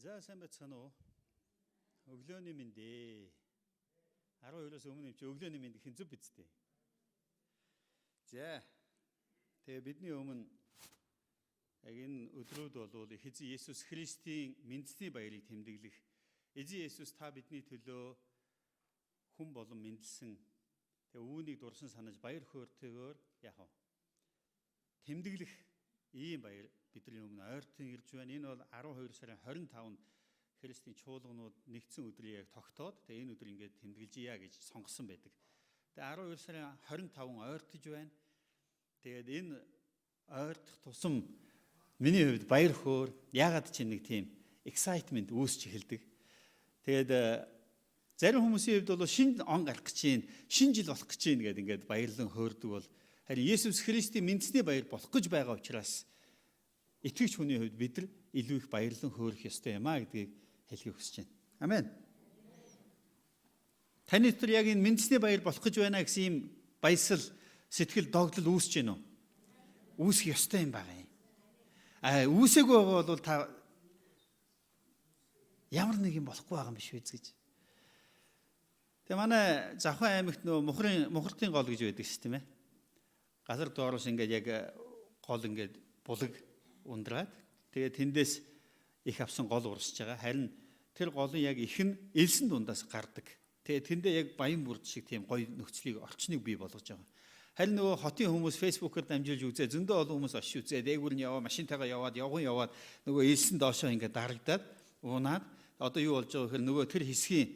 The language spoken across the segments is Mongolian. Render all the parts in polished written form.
За, сайн байцгаана уу? Өглөөний мэнд ээ. 12-оос өмнө юм чи өглөөний мэнд гэх нь зөв биз дээ. За. Тэгээ бидний өмнө яг энэ өдрүүд бол их эзэн Есүс Христийн мэндсний баярыг тэмдэглэх, эзэн Есүс та бидний төлөө хүн болон мэндэлсэн. Тэгээ үүнийг дурсан санаж баяр хөөртэйгээр яг тэмдэглэх ийм баяр бидний өмнө ойртон ирж байна. Энэ бол 12 сарын 25-нд Христийн чуулганууд нэгдсэн өдрийг яг тогтоод, тэгээ энэ өдөр ингээд тэмдэглэжээ гэж сонгосон байдаг. Тэгээ 12 сарын 25 ойртож байна. Тэгээд энэ ойртох тусам миний хувьд баяр хөөр, яагаад ч нэг тийм excitement үүсч эхэлдэг. Тэгээд зарим хүмүүсийн хувьд бол шинэ он гарах гэж байна, шинэ жил болох гэж байна гэдэг ингээд баярлан хөөрдөг бол, харин Есүс Христийн мэндсний баяр болох гэж байгаа учраас итгэгч хүний хувьд бид нар илүү их баярлан хөөрөх ёстой юм а гэдгийг хэлэхийг хүсэж байна. Амен. Таны дотор яг энэ мэндсний баяр болох гэж байна гэсэн ийм баясал, сэтгэл догдол үүсэж байна уу? Үүсэх ёстой юм байна. А үүсээгүй байгаа бол та ямар нэг юм болохгүй байгаа юм биш үү гэж. Тэгээ манай Завхан аймагт нөө мухартын гол гэж байдаг шүү, тийм ээ. Газар доороос ингээд яг гол ингээд булаг ундраад, тэгээ тэндээс их авсан гол урсж байгаа. Харин тэр голын яг их нь элсэн дундаас гардаг. Тэгээ тэндээ яг баян бүрд шиг тийм гоё нөхцөлийг, орчныг бий болгож байгаа. Харин нөгөө хотын хүмүүс Facebook-оор дамжуулж үзээ, зөндөө олон хүмүүс очиж үзээ, дээгүүр нь яваа, машинтайгаа яваад, явган яваад нөгөө элсэн доошоо ингээд дарагдаад уунаад, одоо юу болж байгаа гэхээр нөгөө тэр хэсгийн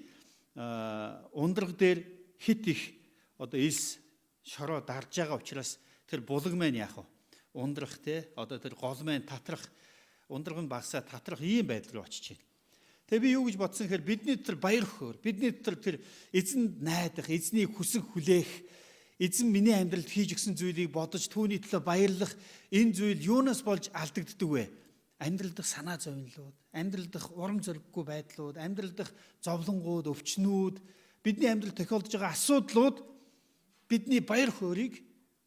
ундраг дээр хит их одоо элс шороо дарж байгаа учраас тэр булаг маань яах вэ? Ундрах те, одоо тэр гол маань татрах, ундраг нь багасаа татрах ийм байдал руу очиж байна. Тэгээ би юу гэж бодсон гэхээр бидний дотор баяр хөөр, бидний дотор тэр эзэнд найдах, эзнийг хүсэх хүлээх, эзэн миний амьдралд хийж өгсөн зүйлийг бодож түүний төлөө баярлах энэ зүйл юунаас болж алдагддаг вэ? Амьдрал дах санаа зовнилууд, амьдрал дах урам зориггүй байдлууд, амьдрал дах зовлонгууд, өвчнүүд, бидний амьдрал тохиолдож байгаа асуудлууд бидний баяр хөөрийг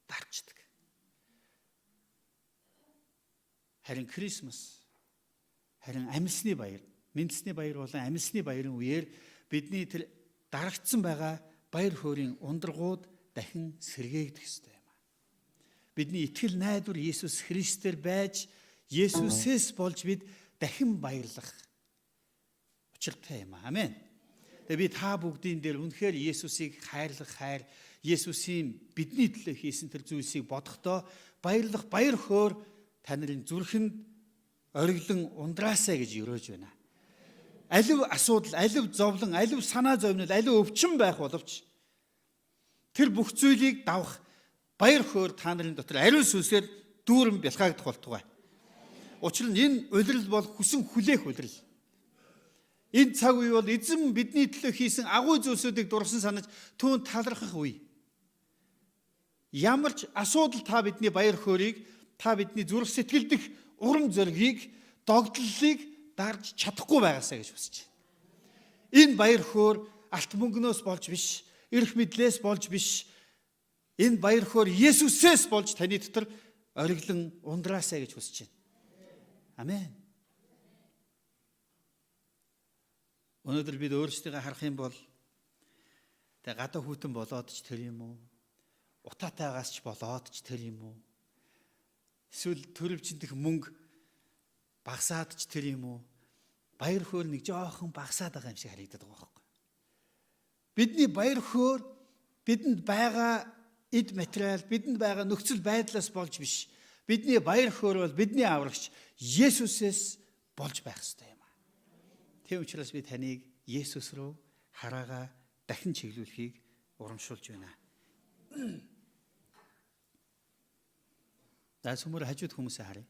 дарчдаг. Харин Christmas, харин амьсны баяр, мэндсний баяр болон амьсны баярын үеэр бидний тэр дарагдсан байгаа баяр хөөрийн ундрагууд дахин сэргээгдэх ёстой юм. Бидний итгэл найдвар Есүс Христээр байж, Есүсээс болж бид дахин баярлах учиртай юм. Амен. Тэгээ би та бүгдийн дээр үнэхээр Есүсийг хайрлах хайр, Есүсийн бидний төлөө хийсэн тэр зүйлсийг бодохдоо баярлах баяр хөөр та нарын зүрхэнд ориглон ундраасай гэж өрөөж байна. Алив асуудал, алив зовлон, алив санаа зовнил, алив өвчин байх боловч тэр бүх зүйлийг давах баяр хөөр та нарын дотор ариун сүнсээр дүүрэн бялхаагдах болтугай. Учир нь энэ улирал бол хүсэн хүлээх улирал. Энэ цаг үе бол эзэн бидний төлөө хийсэн агуу зүйлсүүдийг дурсан санаж түүнд талархах үе. Ямар ч асуудал та бидний баяр хөөрийг, та бидний зүрх сэтгэл дэх урам зоригийг, догдлолыг дарж чадахгүй байгаасаа гэж хүсэж байна. Энэ баяр хөөр алт мөнгнөөс болж биш, эрх мэдлээс болж биш. Энэ баяр хөөр Есүсээс болж таны дотор ориглон ундраасаа гэж хүсэж байна. Амен. Өнөөдөр бид өөрсдийгөө харах юм бол тэг гадаа хүйтэн болоод ч тэр юм уу? Утаатайгаас ч болоод ч тэр юм уу? Эсвэл төрөвчөндөх мөнгө багасаад ч тэр юм уу? Баяр хөөр нэг жоохон багасаад байгаа юм шиг харагдаад байгаа байхгүй. Бидний баяр хөөр бидэнд байгаа эд материал, бидэнд байгаа нөхцөл байдлаас болж биш. Бидний баяр хөөр бол бидний аврагч Есүсээс болж байх ёстой юм. Тийм учраас би таныг Есүс рүү хараагаа дахин чиглүүлэхийг урамшуулж байна. За, сүмөр хажууд хүмүүсээ харъя.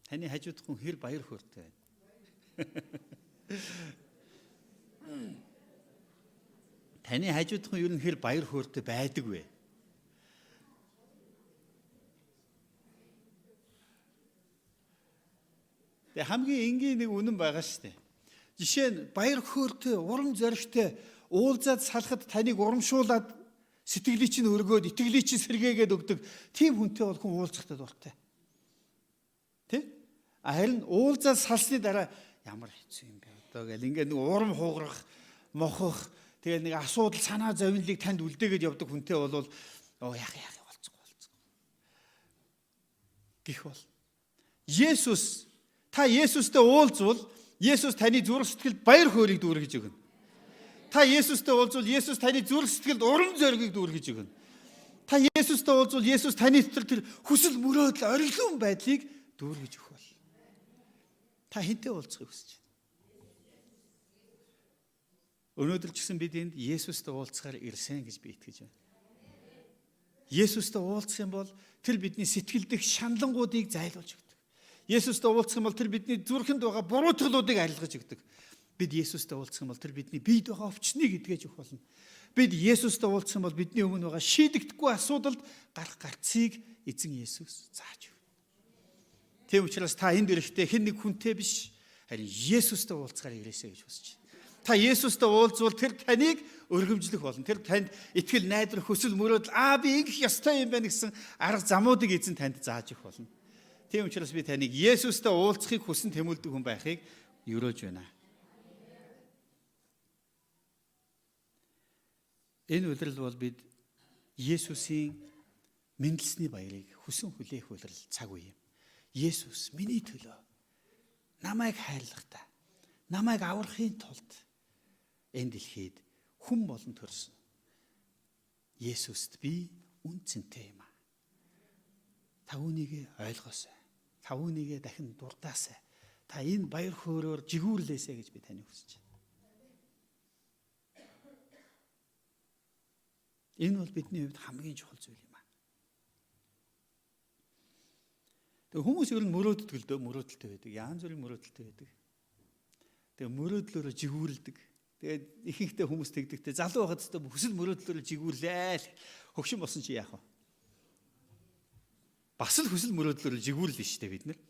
Таны хажууд хүн хэр баяр хөөртэй байна? Таны хажууд хүн ер нь хэр баяр хөөртэй байдаг вэ? Тэгээ хамгийн энгийн нэг үнэн байгаа шүү дээ. Жишээ нь баяр хөөртэй, урам зоригтой уулзаад салахад таныг урамшуулад, сэтгэлийг чинь өргөөд, итгэлийг чинь сэргээгээд өгдөг тийм хүнтэй бол хүн уулзахтай дуртай. Тэ? Харин уулзаад салсны дараа Ямар хэцүү юм бэ одоо гэл ингээд нэг урам хугарах, мохох, тэгэл нэг асуудал санаа зовнилыг танд үлдээгээд явдаг хүнтэй болвол оо яах яах болцгоо болцгоо гэх бол Есүс та Есүстэй уулзвал Есүс таны зүрх сэтгэлд баяр хөөргийг дүүргэж өгнө. Та Есүстэй уулзвал Есүс таны зүрх сэтгэлд урам зоригийг дүүргэж өгнө. Та Есүстэй уулзвал Есүс таны дотор тэр хүсэл мөрөөдөл ориглон байдлыг дүүргэж өгөх бол. Та хэнтэй уулзахыг хүсэж байна? Өнөөдөр ч гэсэн бид энд Есүстэй уулзахаар ирсэн гэж би итгэж байна. Есүстэй уулзах юм бол тэр бидний сэтгэл дэх шаналнгуудыг зайлуулж өгдөг. Есүстэй уулзах юм бол тэр бидний зүрхэнд байгаа буруутгалуудыг арилгаж өгдөг. Бид Есүстэй уулзах юм бол тэр бидний биед байгаа өвчнийг эдгэж өгөх болно. Бид Есүстэй уулзах юм бол бидний өмнө байгаа шийдэгдэхгүй асуудалд гарах гарцыг эзэн Есүс зааж өгнө. Тийм учраас та энд ирэхдээ хэн нэг хүнтэй биш харин Есүстэй уулзахаар ирээсэй гэж хүсэж байна. Та Есүстэй уулзвал тэр таныг өргөмжлөх болно. Тэр танд итгэл, найдвар, хүсэл, мөрөөдөл аа би ингэх ёстой юм байна гэсэн арга замуудыг эзэн танд зааж өгөх болно. Тийм учраас би таныг Есүстэй уулзахыг хүсэн тэмүүлдэг хүн байхыг ерөөж байна. Энэ улирал бол бид Есүсийн мэндэлсний баярыг хүсэн хүлээх улирал цаг үе юм. Есүс миний төлөө намайг хайрлахдаа намайг аврахын тулд энэ дэлхийд хүн болон төрсөн. Есүст би үн цэнтэй юм аа. Та үүнийг ойлгоосай. Та үүнийг дахин дурдаасай. Та энэ баяр хөөрөөр жигүүрлээсэй гэж би таныг хүсэж байна. Энэ бол бидний хувьд хамгийн чухал зүйл юм аа. Тэгээ хүмүүс ер нь мөрөөддөг л дөө, мөрөөдөлтэй байдаг. Янз бүрийн мөрөөдөлтэй байдаг. Тэгээ мөрөөдлөөрөө жигүүрлдэг. Тэгээд ихэнхдээ хүмүүс тэгдэгтэй залуу байхад ч хүсэл мөрөөдлөөрөө жигүүрлээ л. Хөгшин болсон чи яах вэ? Бас л хүсэл мөрөөдлөөрөө жигүүрлэн шүү дээ бид нар.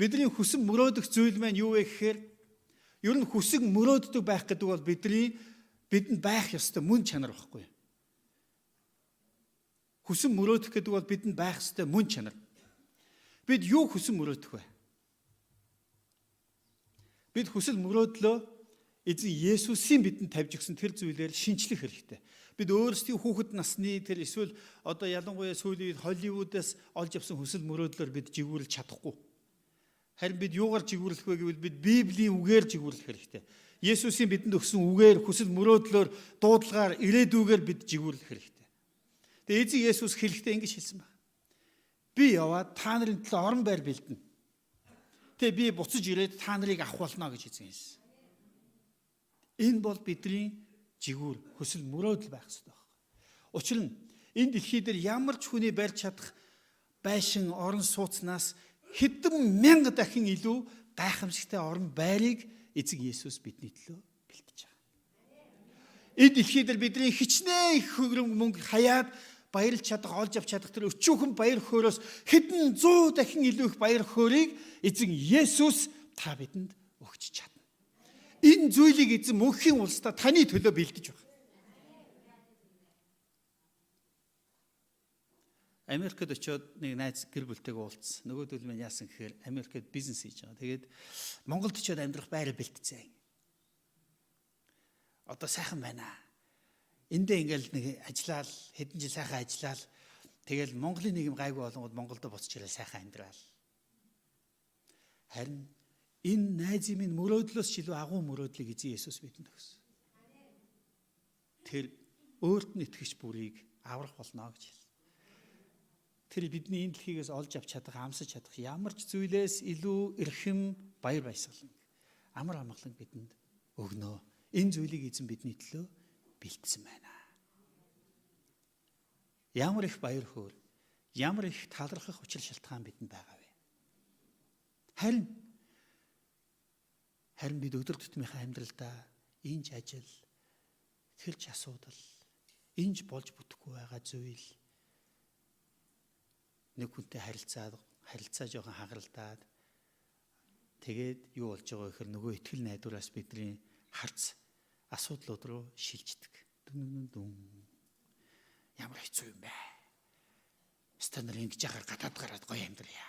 Бидний хүсэн мөрөөдөх зүйл маань юу вэ гэхээр ер нь хүсэн мөрөөддөг байх гэдэг бол бидэнд байх ёстой мөн чанар байхгүй юу? Хүсэн мөрөөдөх гэдэг бол бидэнд байх ёстой мөн чанар. Бид юу хүсэн мөрөөдөх вэ? Бид хүсэл мөрөөдлөө эзэн Есүсийн бидэнд тавьж өгсөн тэр зүйлээр шинчлэх хэрэгтэй. Бид өөрсдийн хүүхэд насны тэр эсвэл одоо ялангуяа сүүлийн үед Холливуудаас олж авсан хүсэл мөрөөдлөөр бид жигүүрлж чадахгүй. Харин бид юугаар жигүүрлэх вэ гэвэл бид Библийн үгээр жигүүрлэх хэрэгтэй. Есүсийн бидэнд өгсөн үгээр, хүсэл мөрөөдлөөр, дуудлагаар, ирээдүгээр бид жигүүрлэх хэрэгтэй. Тэгээ эзэн Есүс хэлэхдээ ингэж хэлсэн байна. Би яваад та нарын төлөө орон байр бэлдэнэ. Тэгээ би буцаж ирээд та нарыг авах болно гэж эзэн хэлсэн. Энэ бол бидний жигүүр, хүсэл мөрөөдөл байх ёстой байна. Учир нь энэ дэлхий дээр ямар ч хүний барьж чадах байшин, орон сууцнаас хэдэн мянга дахин илүү гайхамшигтай орон байрыг эзэн Есүс бидний төлөө бэлтэж байгаа. Энэ дэлхий дээр бидний хичнээн их хөрөнгө мөнгө хаяад баярлж чадах, олж авч чадах тэр өчүүхэн баяр хөөрөөс хэдэн 100 дахин илүү их баяр хөөрийг эзэн Есүс та бидэнд өгч чадна. Энэ зүйлийг эзэн мөнхийн улсдаа таны төлөө бэлдэж байна. Америкт очиод нэг найз гэр бүлтэйг уулзсан. Нөгөөдөл минь яасан гэхээр Америкт бизнес хийж байгаа. Тэгээд Монголд очиод амьдрах байраа бэлтцэн. Одоо сайхан байна. Эндээ ингээл нэг ажиллаал, хэдэн жил сайхан ажиллаал. Тэгэл Монголын нийгэм гайгүй болонгод Монголд буцаж ирээ сайхан амьдрал. Харин энэ найзын минь мөрөөдлөөс ч илүү агуу мөрөөдлийг эзэн Есүс бидэнд өгсөн. Тэр өөрт нь итгэгч бүрийг аврах болно гэж хэлсэн. Тэр бидний энэ дэлхийгээс олж авч чадах, амсаж чадах ямар ч зүйлээс илүү эрхэм баяр баясгалан, амар амгалан бидэнд өгнө. Энэ зүйлийг эзэн бидний төлөө бэлдсэн байна. Ямар их баяр хөөр, ямар их талархах учир шалтгаан бидэнд байгаа вэ? Харин бид өдөр тутмынхаа амьдралдаа энж ажил, тэрч асуудал, энж болж бүтэхгүй байгаа зүйл, нэг хүнтэй харилцаа жоохон хагаралдаад тэгээд юу болж байгаа гэхээр нөгөө итгэл найдвараас бидний харц асуудлууд руу шилждэг. Дүн дүн. Ямар хэцүү юм бэ? Стандар ингэж яхаар гадаад гараад гоё амьдрая.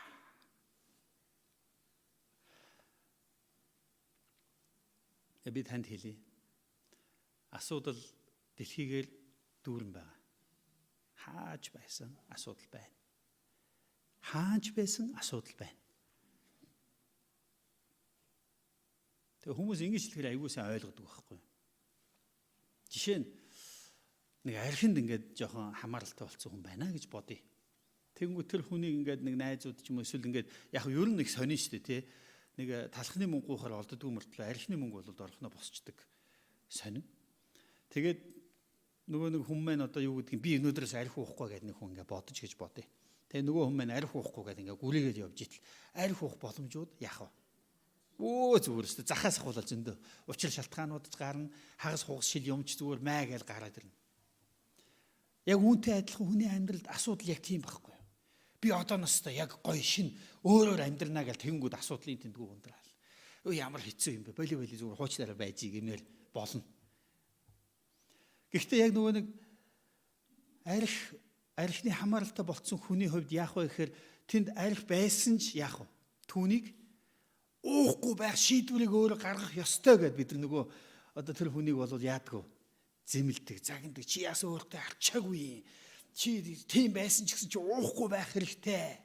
Би танд хэлье. Асуудал дэлхийгээр дүүрэн байгаа. Хааж байсан асуудал байна. Хааж байсан асуудал байна. Тэгээ хүмүүс ингэж хэлэхээр аягүй сайн ойлгодог байхгүй. Жишээ нь нэг архинд ингээд жоохон хамааралтай болсон хүн байна гэж бодъё. Тэнгүү тэр хүнийг ингээд нэг найзууд ч юм уу эсвэл ингээд яг ер нь их сонин шүү дээ, тий. Нэг талхны мөнгө уухаар олддгүй мөртлөө архины мөнгө бол дорхноо босчдөг сонин. Тэгээд нөгөө нэг хүн маань одоо юу гэдгийг би өнөөдрөөс арх уухгүй гэдэг нэг хүн ингээд бодож гэж бодъё. Тэгээ нөгөө хүн маань арх уухгүй гэдэг ингээд гүрийгээд явж итэл арх уух боломжууд яах вэ? Өө зүгээр шүү дээ. Захаас ахуулал зөндөө. Учир шалтгаанууд ч гарна. Хагас хугас шил юмч зүгээр маа гэж гараад ирнэ. Яг үүнтэй адилхан хүний амьдралд асуудал яг тийм байхгүй. Би одоо настай яг гоё шин өөрөөр амьдрнаа гэж тэгэнгүүт асуудлын тэндгүү ундраал. Өө ямар хэцүү юм бэ? Боли боли зүгээр хуучлаараа байж гэмээр болно. Гэхдээ яг нөгөө нэг архины хамааралтай болцсон хүний хувьд яах вэ гэхээр тэнд арх байсан ч яах вэ? Түүнийг уухгүй байх шийдвэрийг өөрөө гаргах ёстой гэд бид нөгөө одоо тэр хүнийг бол яадаг вэ? Зэмлдэг, загнадаг. Чи яасан өөртөө арчаагүй юм. Чи тийм байсан ч гэсэн чи уухгүй байх хэрэгтэй.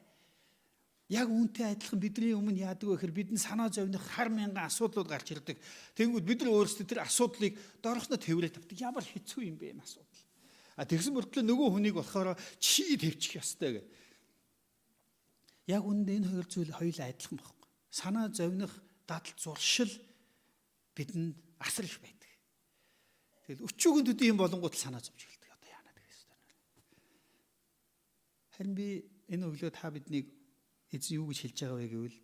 Яг үүнтэй адилхан бидний өмнө яадаг вэ гэхээр бидний санаа зовних хар мянган асуудлууд гарч ирдэг. Тэнгүүд бид нар өөрсдөө тэр асуудлыг дорхноо тэврээ тавьдаг. Ямар хэцүү юм бэ энэ асуудал. А тэгсэн мөртлөө нөгөө хүнийг болохоор чи төвчих ёстой гэх. Яг үүндээ энэ хоёр зүйл хоёулаа адилхан байхгүй. Санаа зовних дадал зуршил бидэнд асар их байдаг. Тэгэл өчүүгэн төдий юм болонгууд санаа зовж эхэлдэг. Одоо яана гэх ёстой. Харин би энэ өглөө та биднийг эзэн юу гэж хэлж байгаа вэ гэвэл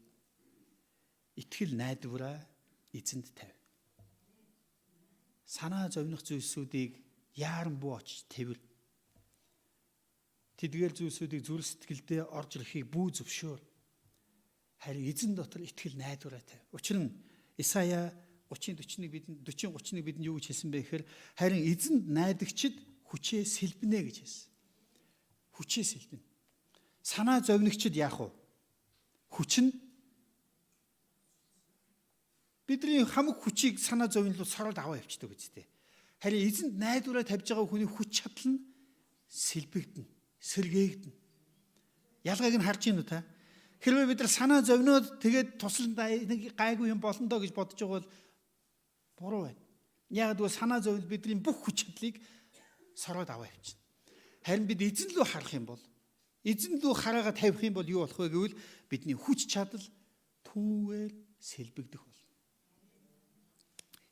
итгэл найдвараа эзэнд тавь. Санаа зовних зүйлсүүдийг яаран бүү очиж тэвэр. Тэдгээр зүйлсүүдийг зүрх сэтгэлдээ орж ирэхийг бүү зөвшөөр. Харин эзэн дотор итгэл найдвараа тавь. Учир нь Исая 30:41 бидэнд 40:31 бидэнд юу гэж хэлсэн бэ гэхээр харин эзэнд найдагчид хүчээ сэлбэнэ гэж хэлсэн. Хүчээ сэлбэнэ. Санаа зовнигчид яах вэ? Хүч нь бидний хамаг хүчийг санаа зовнилууд сороод аваа явчихдаг үстэй. Харин эзэнд найдвараа тавьж байгаа хүний хүч чадал нь сэлбэгдэнэ, сэргээгдэнэ. Ялгааг нь харж байна уу та? Хэрвээ бид нар санаа зовноод тэгээд туслан нэг гайгүй юм болно доо гэж бодож байгаа бол буруу байна. Яг гэвэл санаа зовнил бидний бүх хүч чадлыг сороод аваа явчихна. Харин бид эзэн рүү харах юм бол эзэн рүү хараагаа тавих юм бол юу болох вэ гэвэл бидний хүч чадал түүгээр сэлбэгдэх болно.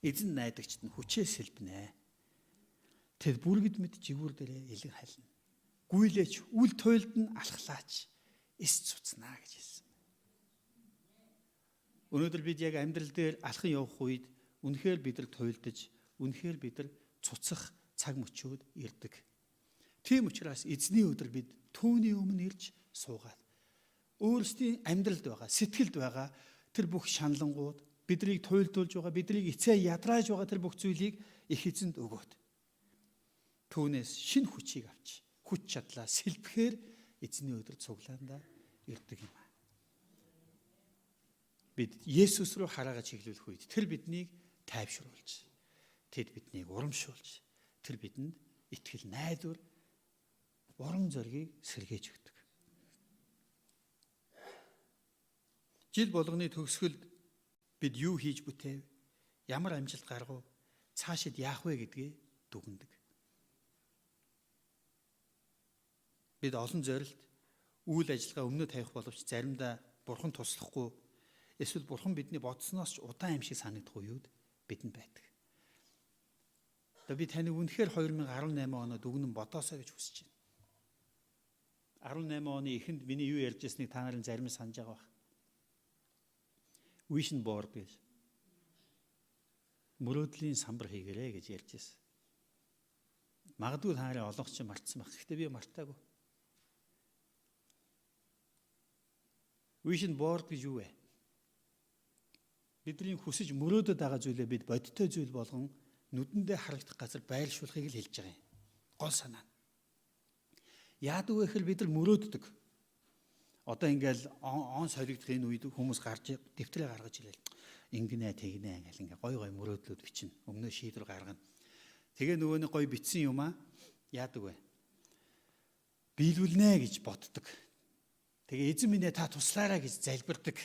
Эзэн найдагчд нь хүчээ сэлбэнэ. Тэд бүргэд мэд жигүүр дээрээ элэг халина. Гүйлээч үл туйлд нь алхлаач эс цуцнаа гэж хэлсэн. Өнөөдөр бид яг амьдрал дээр алхан явах үед үнэхээр бид нар туйлдаж, үнэхээр бид нар цуцах цаг мөчүүд ирдэг. Тийм учраас эзний өдөр бид түүний өмнө ирж суугаад өөрсдийн амьдралд байгаа, сэтгэлд байгаа тэр бүх шаналнгууд, биднийг туйлдуулж байгаа, биднийг эцээ ядрааж байгаа тэр бүх зүйлийг их эзэнд өгөөд түүнээс шинэ хүчийг авч, хүч чадлаа сэлбэхээр эзний өдөр цуглаандаа ирдэг юм. Бид Есүс рүү хараагаа чиглүүлэх үед тэр биднийг тайвшруулж, тэд биднийг урамшуулж, тэр бидэнд итгэл найдвар, урам зоригийг сэргээж өгдөг. Жил болгоны төгсгөлд бид юу хийж бүтээв, ямар амжилт гаргав, цаашид яах вэ гэдгээ дүгнэдэг. Бид олон зорилт, үйл ажиллагаа өмнө тавих боловч заримдаа бурхан туслахгүй эсвэл бурхан бидний бодсноос ч удаан юм шиг санагдах үеуд бидэнд байдаг. Одоо би таныг үнэхээр 2018 оноод өгнөн бодоосоо гэж хүсэж байна. 18 оны эхэнд миний юу ярьж байсныг та нарын зарим нь санаж байгаа бах. Vision board гэж. Мөрөөдлийн самбар хийгэрээ гэж ярьж байсан. Магадгүй та нарын олонх ч мартсан байх. Гэхдээ би мартаагүй. Vision board гэж юу вэ? Бидний хүсэж мөрөөдөд байгаа зүйлээ бид бодиттой зүйл болгон нүдэндээ харагдах газар байршуулахыг л хэлж байгаа юм. Гол санаа нь. Яадаг вэ гэхээр бид нар мөрөөддөг. Одоо ингээл он солигдох энэ үед хүмүүс гарч дэвтрээ гаргаж ирэл. Ингэнэ тэгнэ ингээл ингээ гой гой мөрөөдлүүд бичнэ. Өмнөө шийдвэр гаргана. Тэгээ нөгөө нэг гой бичсэн юм аа яадаг вэ? Биелүүлнэ гэж боддог. Тэгээ эзэн минь та туслаарай гэж залбирдаг.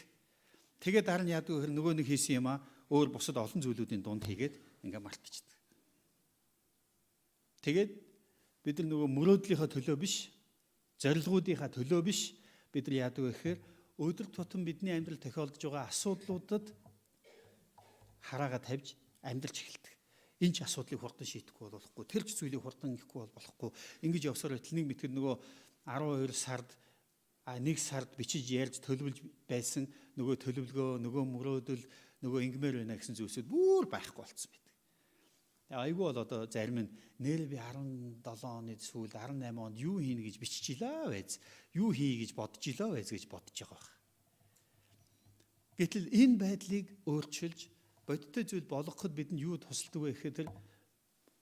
Тэгээ дараа нь яадаг вэ гэхээр нөгөө нэг хийсэн юм аа өөр бусад олон зүйлүүдийн дунд хийгээд ингээ мартчихдаг. Тэгээд бид нар нөгөө мөрөөдлийнхөө төлөө биш, зорилгоудынхаа төлөө биш бид нар яадаг вэ гэхээр өдөр тутам бидний амьдрал тохиолдож байгаа асуудлуудад хараага тавьж амьдрч эхэлдэг. Энэ ч асуудлыг хурдан шийдэхгүй бол болохгүй. Тэр ч зүйлийг хурдан хийхгүй бол болохгүй. Ингэж явсаар байтал нэг мэтгэд нөгөө 12 сард 1 сард бичиж ярьж төлөвлөж байсан нөгөө төлөвлөгөө, нөгөө мөрөөдөл, нөгөө ингэмээр байна гэсэн зүйлсүүд бүр байхгүй болцсон байдаг. Тэгээ айгүй бол одоо зарим нь нэрээ би 17 оны сүүлд 18 онд юу хийнэ гэж биччихлээ байж, юу хий гэж бодож илаа байж гэж бодож байгаа байх. Гэтэл энэ байдлыг өөрчилж бодиттой зүйл болгоход бидэнд юу тусалдаг вэ гэхээр тэр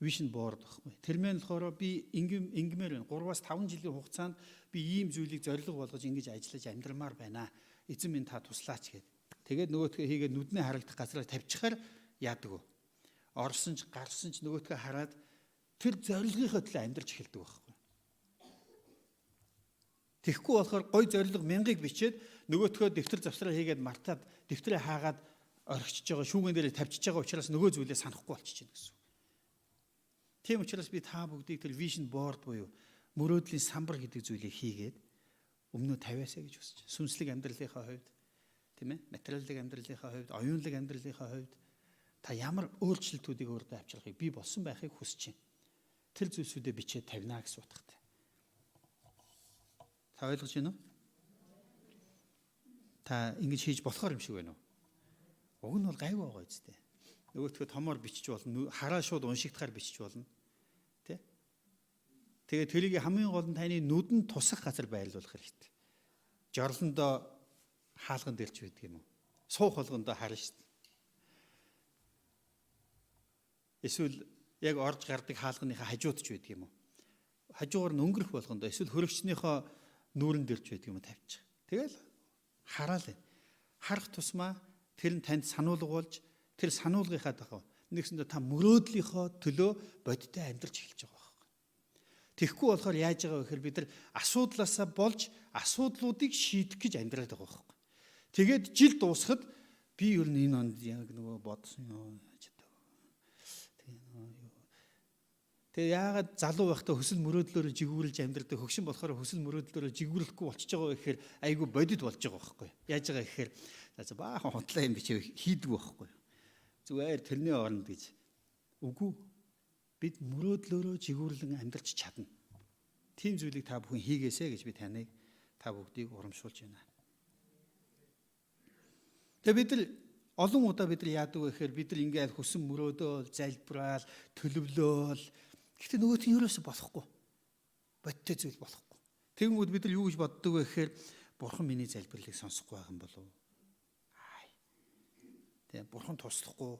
vision board байхгүй. Тэр мэн болохоор би ингэмээр байна. 3-5 жилийн хугацаанд би ийм зүйлийг зорилго болгож ингэж ажиллаж амьдрмаар байна. Эзэн минь та туслаач гэд. Тэгээд нөгөөтгөө хийгээд нүдний харагдах газараа тавьчихаар яадаг вэ? Орсон ч гарсан ч нөгөөтгөө хараад тэр зорилгынхоо төлөө амьдарч эхэлдэг байхгүй. Тэгэхгүй болохоор гой зорилго мянгаыг бичээд нөгөөтгөө дэвтэр завсраа хийгээд мартаад дэвтрээ хаагаад орхичж байгаа, шүүгэн дээр тавьчихж байгаа учраас нөгөө зүйлээ санахгүй болчихж байна гэсэн үг. Тийм учраас би та бүгдийг тэр vision board буюу мөрөөдлийн самбар гэдэг зүйлийг хийгээд өмнөө тавиасаа гэж хүсэж байна. Сүнслэг амьдралынхаа хувьд, тийм ээ, материалын амьдралынхаа хувьд, оюунлаг амьдралынхаа хувьд та ямар өөрчлөлтүүдийг өөртөө авчрахыг би болсон байхыг хүсэж байна. Тэр зүйлсүүдээ бичээд тавина гэсэн утгатай. Та ойлгож байна уу? Та ингэж хийж болохоор юм шиг байна уу? Уг нь бол гайгүй байгаа үстэй. Нөгөөтгөө томоор бичиж болно. Хараа шууд уншигдахаар бичиж болно. Тэ? Тэгээ тэрийг хамгийн гол нь таны нүдэнд тусах газар байрлуулах хэрэгтэй. Жорлондоо хаалган дээр ч байдаг юм уу? Суух болгондоо харна шүү дээ. Эсвэл яг орж гардаг хаалганыхаа хажууд ч байдаг юм уу? Хажуугаар нь өнгөрөх болгондоо эсвэл хөрөгчнийхөө нүүрэн дээр ч байдаг юм уу тавьчих. Тэгэл хараал байна. Харах тусмаа тэр нь танд сануулга болж тэр сануулгынхаа дагуу нэгсэндээ та мөрөөдлийнхөө төлөө бодиттой амьдрч эхэлж байгаа байхгүй. Тэгэхгүй болохоор яаж байгаа вэ гэхээр бид нар асуудлаасаа болж асуудлуудыг шийдэх гэж амьдраад байгаа байхгүй. Тэгээд жил дуусахад би ер нь энэ онд яг нөгөө бодсон юм чадав. Тэгээ яагаад залуу байхдаа хөсөл мөрөөдлөөрөө жигүүрлж амьдрдаг, хөгшин болохоор хөсөл мөрөөдлөөрөө жигүүрлэхгүй болчихж байгаа вэ гэхээр айгүй бодит болж байгаа байхгүй. Яаж байгаа гэхээр за баахан хутлаа юм бичээ хийдгүү байхгүй. Зүгээр тэрний оронд гэж. Үгүй. Бид мөрөөдлөөрөө жигүүрлэн амьдрч чадна. Тийм зүйлийг та бүхэн хийгээсэй гэж би таныг та бүгдийг урамшуулж байна. Тэгээ бид нар олон удаа бид нар яадаг вэ гэхээр бид нар ингээл хүсэн мөрөөдөөл, залбираал, төлөвлөөл. Гэхдээ нөгөөх нь ерөөсө болохгүй. Бодиттой зүйл болохгүй. Тэгэнгүүт бид нар юу гэж боддог вэ гэхээр бурхан миний залбирлыг сонсохгүй байгаа юм болов уу? Тийм, бурхан туслахгүй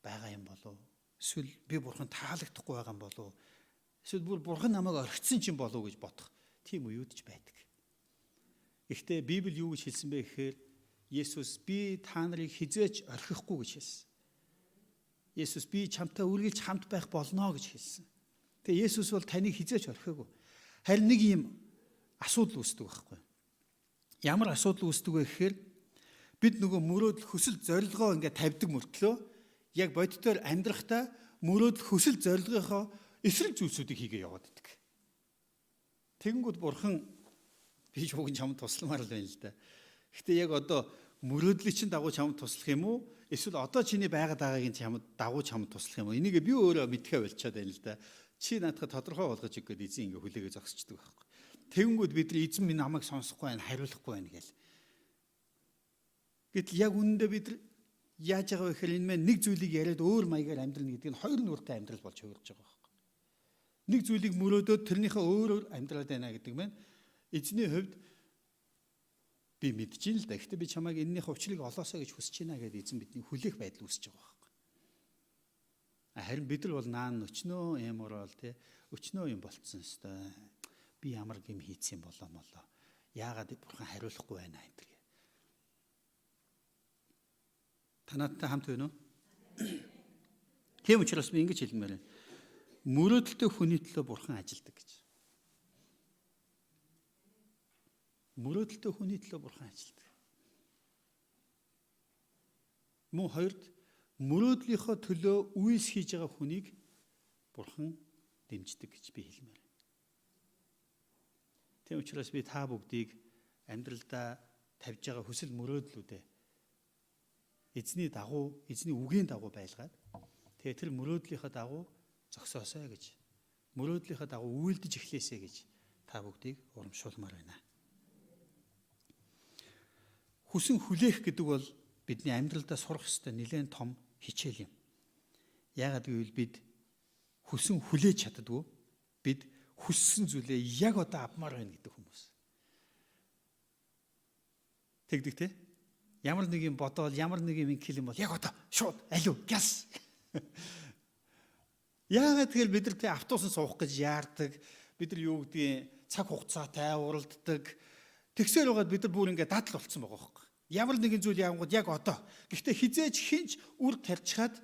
байгаа юм болов уу? Эсвэл би бурхан таалагдахгүй байгаа юм болов уу? Эсвэл бүр бурхан намайг орхисон ч юм болов уу гэж бодох тийм үеүд ч байдаг. Гэхдээ Библи юу гэж хэлсэн бэ гэхээр Есүс би та нарыг хизээч орхихгүй гэж хэлсэн. Есүс би чамтай үргэлж хамт байх болно гэж хэлсэн. Тэгээ Есүс бол таныг хизээч орхиагүй. Харин нэг юм асуудал үүсдэг байхгүй. Ямар асуудал үүсдэг вэ гэхээр бид нөгөө мөрөөдөл хүсэл зорилгоо ингээд тавьдаг мөртлөө яг бодитоор амьдрахдаа мөрөөдөл хүсэл зорилгынхоо эсрэг зүйлсүүдийг хийгээ яваад идэг. Тэгэнгүүт бурхан би ч уг нь чамд тусламар л байна л да. Гэхдээ яг одоо мөрөөдлийн чинь дагуу чамд туслах юм уу? Эсвэл одоо чиний байгаад байгаагийн чамд дагуу чамд туслах юм уу? Энийг би өөрөө мэдхээ болчиход байна л да. Чи наадах тодорхой болгож өг гээд эзэн ингээ хүлээгээ зогсчдөг байхгүй. Тэгэнгүүт бид нар эзэн минь намайг сонсохгүй байна, хариулахгүй байна гэл. Гэтэл яг үнэндээ бид нар яаж байгаа вэ гэхээр энэ мэн нэг зүйлийг яриад өөр маягаар амьдрна гэдэг нь хоёр нүртэй амьдрал болж хувирж байгаа байхгүй. Нэг зүйлийг мөрөөдөөд тэрнийхээ өөрөөр амьдраад байна гэдэг мэн эзний хувьд би мэдэж ин л да. Гэхдээ би чамайг энэнийхээ учрыг олоосоо гэж хүсэж байна гэдээ эзэн бидний хүлээх байдал үүсэж байгаа байхгүй. Харин бид нар бол наан өчнөө юм орол тий өчнөө юм болцсон өстой. Би ямар гим хийцэн болоо молоо. Яагаад бурхан хариулахгүй байна энэ төр. Та надтай хамт байна уу? Тийм учраас би ингэж хэлмээр байна. Мөрөөдөлтэй хүний төлөө бурхан ажилдаг гэж. Мөрөөдөлтэй хүний төлөө бурхан ажилдаг. Мөн хоёрт мөрөөдлийнхөө төлөө үйлс хийж байгаа хүнийг бурхан дэмждэг гэж би хэлмээр байна. Тийм учраас би та бүгдийг амьдралдаа тавьж байгаа хүсэл мөрөөдлүүдээ эзний дагуу, эзний үгийн дагуу байлгаад тэгээ тэр мөрөөдлийнхөө дагуу зогсоосой гэж, мөрөөдлийнхөө дагуу үйлдэж эхлээсэй гэж та бүгдийг урамшуулмаар байна. Хүсэн хүлээх гэдэг бол бидний амьдралдаа сурах ёстой нэлээн том хичээл юм. Яагаад гэвэл бид хүсэн хүлээж чаддаггүй. Бид хүссэн зүйлээ яг одоо авмаар байна гэдэг хүмүүс. Тэгдэг те? Ямар нэг юм бодоол, ямар нэг юм ингээл юм бол яг одоо шууд алив гяс. Яагаад тэгэхээр бид нар те автобусан суух гэж яардаг, бид нар юу гэдгийг цаг хугацаатай уралддаг. Тэгсээр байгаад бид нар бүр ингээд дадал болцсон байгаа байхгүй. Ямар нэгэн зүйл явангууд яг одоо. Гэхдээ хизээж хинч үр тарьчхаад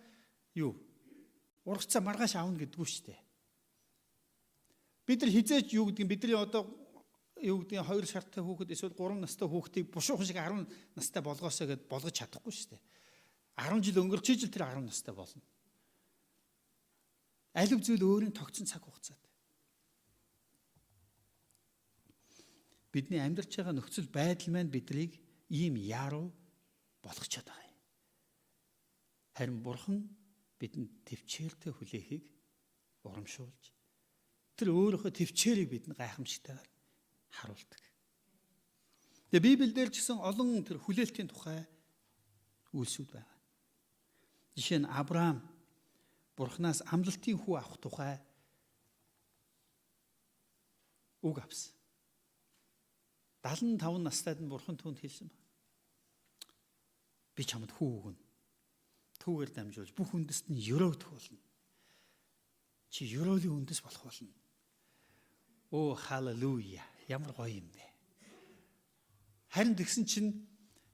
юу? Ургацаа маргааш авна гэдгүү шүү дээ. Бид нар хизээж юу гэдгийг бидний одоо юу гэдгийг 2 сартай хүүхэд эсвэл 3 настай хүүхдийг бушуухан шиг 10 настай болгоосоо гэд болгож чадахгүй шүү дээ. 10 жил өнгөрч ижил тэр 10 настай болно. Алив зүйл өөрийн тогтсон цаг хугацаатай. Бидний амьдарч байгаа нөхцөл байдал маань биднийг ийм яруу болгочоод байгаа юм. Харин бурхан бидэнд төвчээртэй хүлээхийг урамшуулж тэр өөрийнхөө төвчээрийг бидэнд гайхамшигтайгаар харуулдаг. Тэгээ Библиэлд ч гэсэн олон тэр хүлээлтийн тухай үйлсүүд байгаа. Жишээ нь Авраам Бурханаас амлалтын хүү авах тухай үг авсан. 75 настайд нь Бурхан түүнд хэлсэн ба. Би чамд хүү өгнө. Түүгээр дамжуулж бүх үндэст нь өрөөгдөх болно. Чи өрөөлийн үндэс болох болно. Оо халелуя. Ямар гоё юм бэ. Харин тэгсэн чинь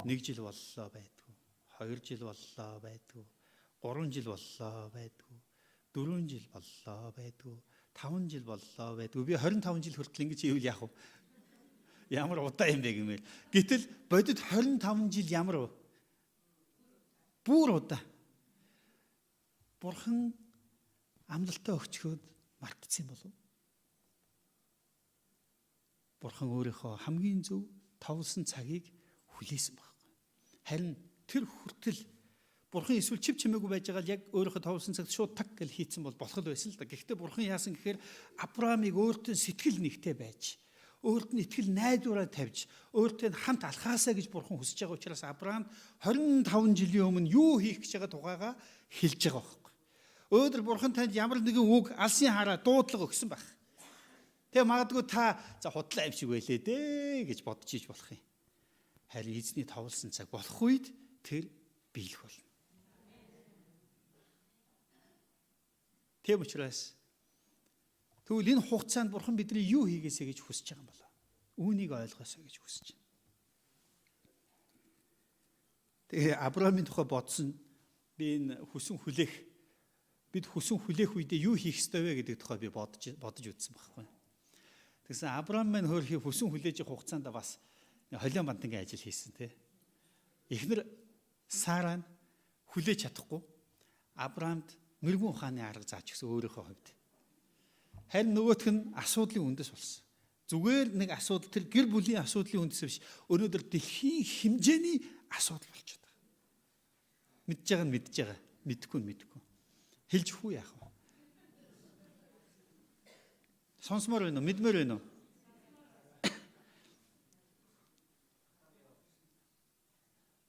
1 жил боллоо байдгүй. 2 жил боллоо байдгүй. 3 жил боллоо байдгүй. 4 жил боллоо байдгүй. 5 жил боллоо байдгүй. Би 25 жил хүртэл ингэж хийвэл яах вэ? Ямар удаа юм бэ гэмээр. Гэтэл бодит 25 жил ямар вэ? Бүр удаа. Бурхан амлалтаа өгчхөөд мартцсан болов. Бурхан өөрийнхөө хамгийн зөв товлсон цагийг хүлээсэн байхгүй. Харин тэр хүртэл Бурхан эсвэл чив чимээгүй байж байгаа л яг өөрийнхөө товлсон цагт шууд так гэл хийцэн бол болох л байсан л да. Гэхдээ Бурхан яасан гэхээр Авраамыг өөртөө сэтгэл нэгтэй байж, өөрт нь итгэл найдвараа тавьж, өөртөө хамт алхаасаа гэж Бурхан хүсэж байгаа учраас Авраамд 25 жилийн өмнө юу хийх гэж байгаа тухайгаа хэлж байгаа байхгүй. Өөдөр Бурхан танд ямар нэгэн үг алсын хараа дуудлага өгсөн байх. Тэгээ магадгүй та за худлаа юм шиг байлээ дээ гэж бодож иж болох юм. Харин эзний товлсон цаг болох үед тэр биелэх болно. Тийм учраас тэгвэл энэ хугацаанд Бурхан бидний юу хийгээсэй гэж хүсэж байгаа юм болоо. Үүнийг ойлгоосой гэж хүсэж байна. Тэгээ Авраамийн тухай бодсон би энэ хүсэн хүлээх бид хүсэн хүлээх үедээ юу хийх ёстой вэ гэдэг тухай би бодож үзсэн байхгүй. Тэгсэн Авраам маань хөөрхий хүсэн хүлээж явах хугацаанд бас холион бантангийн ажил хийсэн тий. Эхнэр Сара нь хүлээж чадахгүй Авраамд мэрэгүн ухааны арга зааж өгсөн өөрийнхөө хувьд. Харин нөгөөх нь асуудлын үндэс болсон. Зүгээр нэг асуудал тэр гэр бүлийн асуудлын үндэс биш. Өнөөдөр дэлхийн хэмжээний асуудал болчиход байгаа. Мэдж байгаа нь мэдж байгаа. Мэдэхгүй нь мэдэхгүй. Хэлж хүү яах вэ? Сонсомоор байна уу? Мэдмээр байна уу?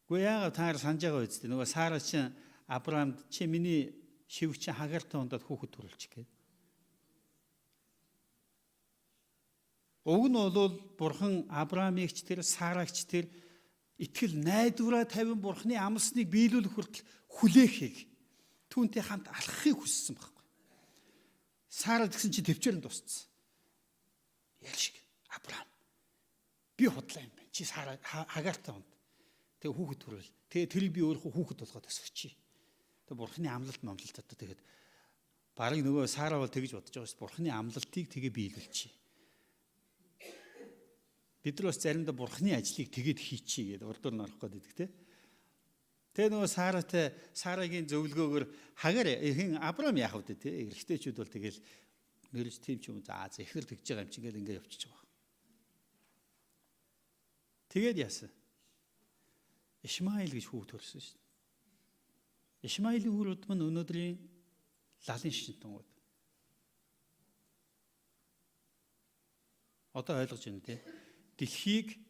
Гэхдээ яагаад та нар санаж байгаа үсттэй? Нөгөө Сара чинь Авраамд чи миний шивч чинь Хагартай ундаад хүүхэд төрүүлчих гээд. Уг нь бол Бурхан Авраамыг ч тэр Сараг ч тэр итгэл найдвараа тавин Бурханы амлсныг биелүүлэх хүртэл хүлээхийг түүнтэй хамт алхахыг хүссэн байхгүй. Сара тэгсэн чинь төвчээр нь дууссан. Ял шиг Авраам би худлаа юм байна. Чи Сара Хагартай унд. Тэгээ хүүхэд төрөл. Тэгээ тэрийг би өөрөө хүүхэд болгоод өсгөчье. Тэгээ бурхны амлалт мамлалт одоо тэгээд барыг нөгөө Сара бол тэгж бодож байгаа шүү. Бурхны амлалтыг тэгээ биелүүлчихье. Бид нар бас заримдаа бурхны ажлыг тэгээд хийчихье гэдээ урдуур нь орох гээд байдаг те. Тэгээ нөгөө Саратай Сарагийн зөвлөгөөгөөр Хагаар хэн Авраам яах вэ те. Эрэгтэйчүүд бол тэгэл нэрж тийм ч юм за зэхэр тэгж байгаа юм чинь гэл ингээ явчихж байгаа. Тэгээд яасан? Ишмаил гэж хүүхд төрсөн шүү дээ. Ишмаилийн үр удам нь өнөөдрийн лалын шинтангууд. Одоо ойлгож байна те. Дэлхийг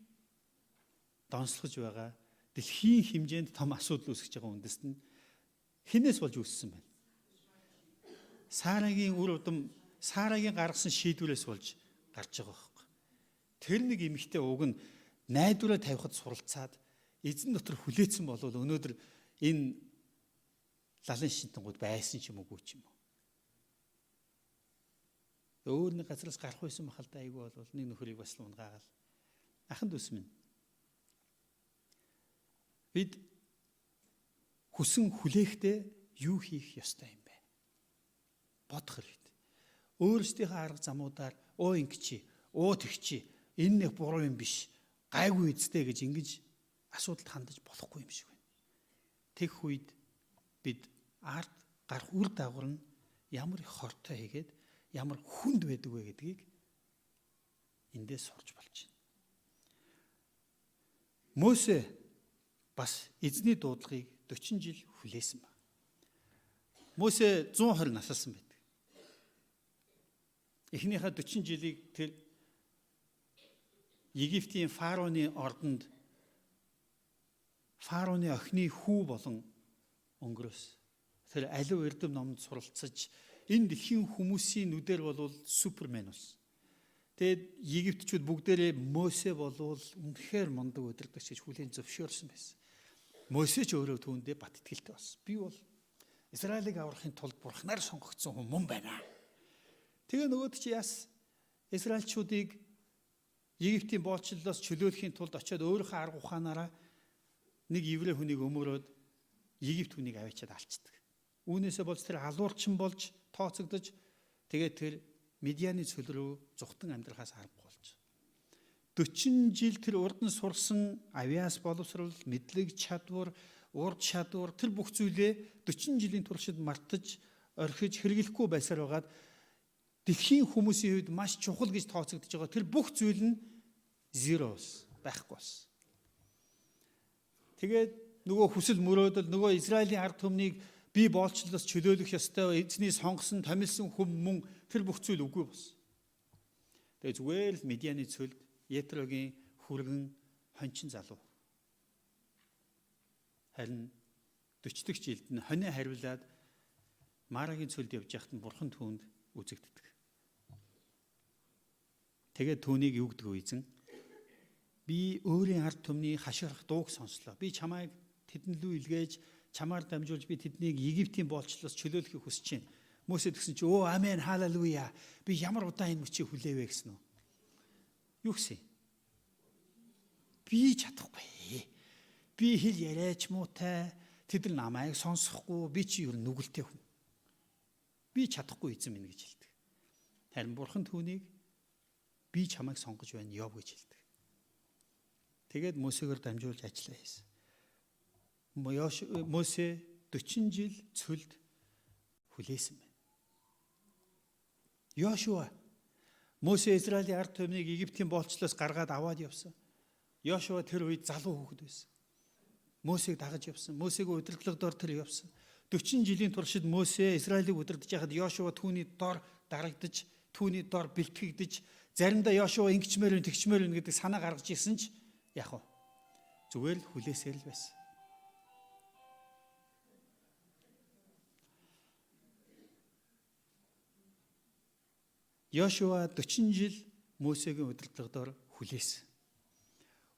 донслогож байгаа дэлхийн хэмжээнд том асуудал үүсгэж байгаа үндэст нь хинээс болж үүссэн байна? Сарагийн үр удам, Сарагийн гаргасан шийдвэрээс болж гарч байгаа байхгүй. Тэр нэг эмэгтэй уг нь найдвараа тавихад суралцаад эзэн дотор хүлээсэн болвол өнөөдөр энэ лалын шинтэнгууд байсан ч юм уугүй ч юм уу. Өөр нэг газараас гарах байсан бахал да айгүй бол нэг нөхрийг бас л унгаагаал. Ахан дүүс минь. Бид хүсэн хүлээхдээ юу хийх ёстой юм бэ? Бодох хэрэгтэй. Өөрсдийнхөө арга замуудаар өө ингэчи, өө тэгчи, энэ нэг буруу юм биш. Гайгүй үсттэй гэж ингэж асуудалд хандаж болохгүй юм шиг байна. Тэгэх үед бид ард гарах үр дагавар нь ямар их хортой хийгээд ямар хүнд байдаг вэ гэдгийг эндээс сурч болж байна. Мосе бас эзний дуудлагыг 40 жил хүлээсэн ба. Мосе 120 насалсан байдаг. Эхнийхээ 40 жилийг тэр Египтийн фараоны ордонд фараоны охины хүү болон өнгөрөөс. Тэр аливаа эрдэм номонд суралцаж энэ дэлхийн хүмүүсийн нүдээр болвол супермен болсон. Тэгээд Египтчүүд бүгдээрээ Мосе болвол үнэхээр мундаг удирдагч гэж хүлээн зөвшөөрсөн байсан. Мосе ч өөрөө түүндээ бат итгэлтэй болсон. Би бол Израилийг аврахын тулд бурхнаар сонгогдсон хүн мөн байна. Тэгээ нөгөөд чи яас Израильчуудыг Египтийн боолчлолоос чөлөөлөхийн тулд очиод өөрийнхөө арга ухаанаараа нэг еврей хүнийг өмөрөөд Египт хүнийг аваачаад алчдаг. Үүнээсээ болж тэр алуурчин болж тооцогдож тэгээд тэр Медианы цөл рүү зүхтан амьдрахаас аргагүй болж. 40 жил тэр урд нь сурсан авиас боловсрол, мэдлэг чадвар, ур чадвар тэр бүх зүйлээ 40 жилийн туршид мартаж, орхиж хэрэглэхгүй байсаар байгаад дэлхийн хүмүүсийн хувьд маш чухал гэж тооцогдож байгаа тэр бүх зүйл нь zero байхгүй болсон. Тэгээд нөгөө хүсэл мөрөөдөл, нөгөө Израилийн ард түмнийг би боолчлолоос чөлөөлөх ёстой, эзний сонгосон, томилсон хүм мөн тэр бүх зүйл үгүй болсон. Тэгээ зүгээр л Медианы цөлд Етрогийн хүргэн хончин залуу. Харин 40 дахь жилд нь хонио хариулаад Марагийн цөлд явж байхад нь бурхан түүнд үзэгддэг. Тэгээд түүнийг юу гэдэг вэ эзэн? Би өөрийн ард түмний хашгирах дууг сонслоо. Би чамайг тэдэн лүү илгээж чамаар дамжуулж би тэднийг Египтийн боолчлолоос чөлөөлөхийг хүсэж байна. Мөсө тэгсэн чи өө амен халелуя. Би ямар удаан энэ мөчийг хүлээвэ гэсэн үү? Юу гэсэн? Би чадахгүй. Би хэл яриач муутай. Тэд нар намайг сонсохгүй. Би чи ер нь нүгэлтэй хүн. Би чадахгүй эзэн минь гэж хэлдэг. Харин бурхан түүнийг би чамайг сонгож байна яв гэж хэлдэг. Тэгээд Мөсөөр дамжуулж ажиллаа хийсэн. Мосе 40 жил цөлд хүлээсэн байна. Йошуа Мосе Израилийн ард түмнийг Египтийн боолчлоос гаргаад аваад явсан. Йошуа тэр үед залуу хүүхэд байсан. Мосег дагаж явсан. Мосегийн удирдлага дор тэр явсан. 40 жилийн туршид Мосе Израилийг удирдах байхад Йошуа түүний дор дарагдаж, түүний дор бэлтгэгдэж, заримдаа Йошуа ингэчмээр вэ, тэгчмээр вэ гэдэг санаа гаргаж ирсэн ч яг вэ? Зүгээр л хүлээсээр л байсан. Йошуа 40 жил Мосегийн удирдлага дор хүлээсэн.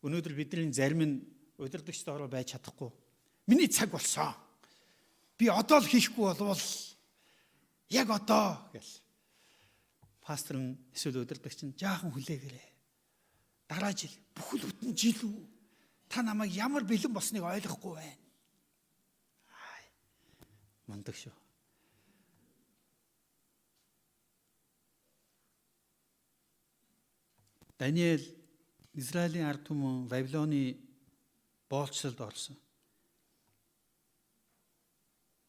Өнөөдөр бидний зарим нь удирдагч доороо байж чадахгүй. Миний цаг болсон. Би одоо л хийхгүй болвол яг одоо гэл. Пастор нь эсвэл удирдагч нь жаахан хүлээгээрэй. Дараа жил бүхэл бүтэн жил үү? Та намайг ямар бэлэн болсныг ойлгохгүй байна. Мундаг шүү. Даниэл Израилийн ард түмэн Вавилоны боолчлолд орсон.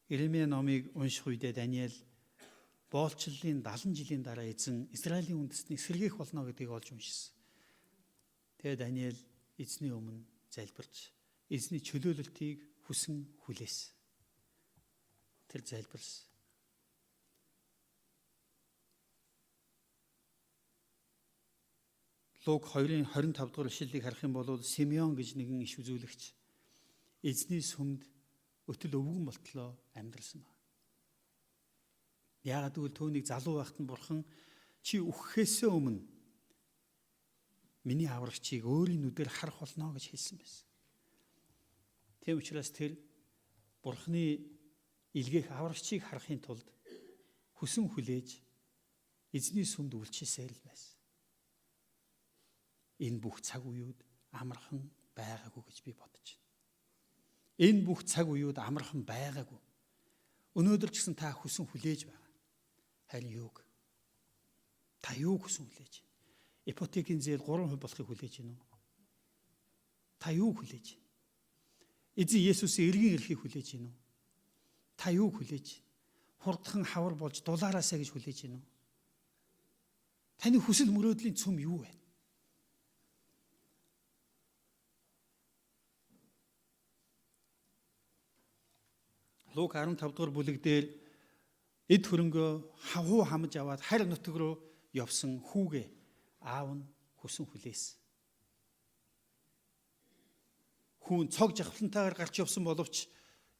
Иремья номыг унших үедээ Даниэл боолчлолын 70 жилийн дараа эзэн Израилийн үндэстнийг сэргээх болно гэдгийг олж уншсан. Тэгээ Даниэл эзний өмнө залбирч эзний чөлөөлөлтийг хүсэн хүлээсэн. Тэр залбирсан. Лук 2-ын 25 дугаар ишлэлийг харах юм бол Симеон гэж нэгэн иш үзүүлэгч эзний сүмд өтөл өвгөн болтлоо амьдрсан байна. Яагаад гэвэл түүнийг залуу байхад нь бурхан чи үхэхээсээ өмнө миний аврагчийг өөрийн нүдээр харах болно гэж хэлсэн байсан. Тийм учраас тэр бурханы илгээх аврагчийг харахын тулд хүсэн хүлээж эзний сүмд үйлчилсээр л байсан. Энэ бүх цаг үеуд амархан байгаагүй гэж би бодож байна. Энэ бүх цаг үеуд амархан байгаагүй. Өнөөдөр ч гэсэн та хүсэн хүлээж байгаа. Харин юуг? Та юуг хүсэн хүлээж байна? Ипотекийн зээл 3% болохыг хүлээж байна уу? Та юуг хүлээж байна? Эзэн Есүсийн эргэн ирэхийг хүлээж байна уу? Та юуг хүлээж байна? Хурдхан хавар болж дулаараасаа гэж хүлээж байна уу? Таны хүсэл мөрөөдлийн цөм юу вэ? Лук 15 дугаар бүлэг дээр эд хөрөнгөө хавхуу хамж аваад харь нутаг руу явсан хүүгээ аав нь хүсэн хүлээсэн. Хүүн цог жавхлантайгаар гарч явсан боловч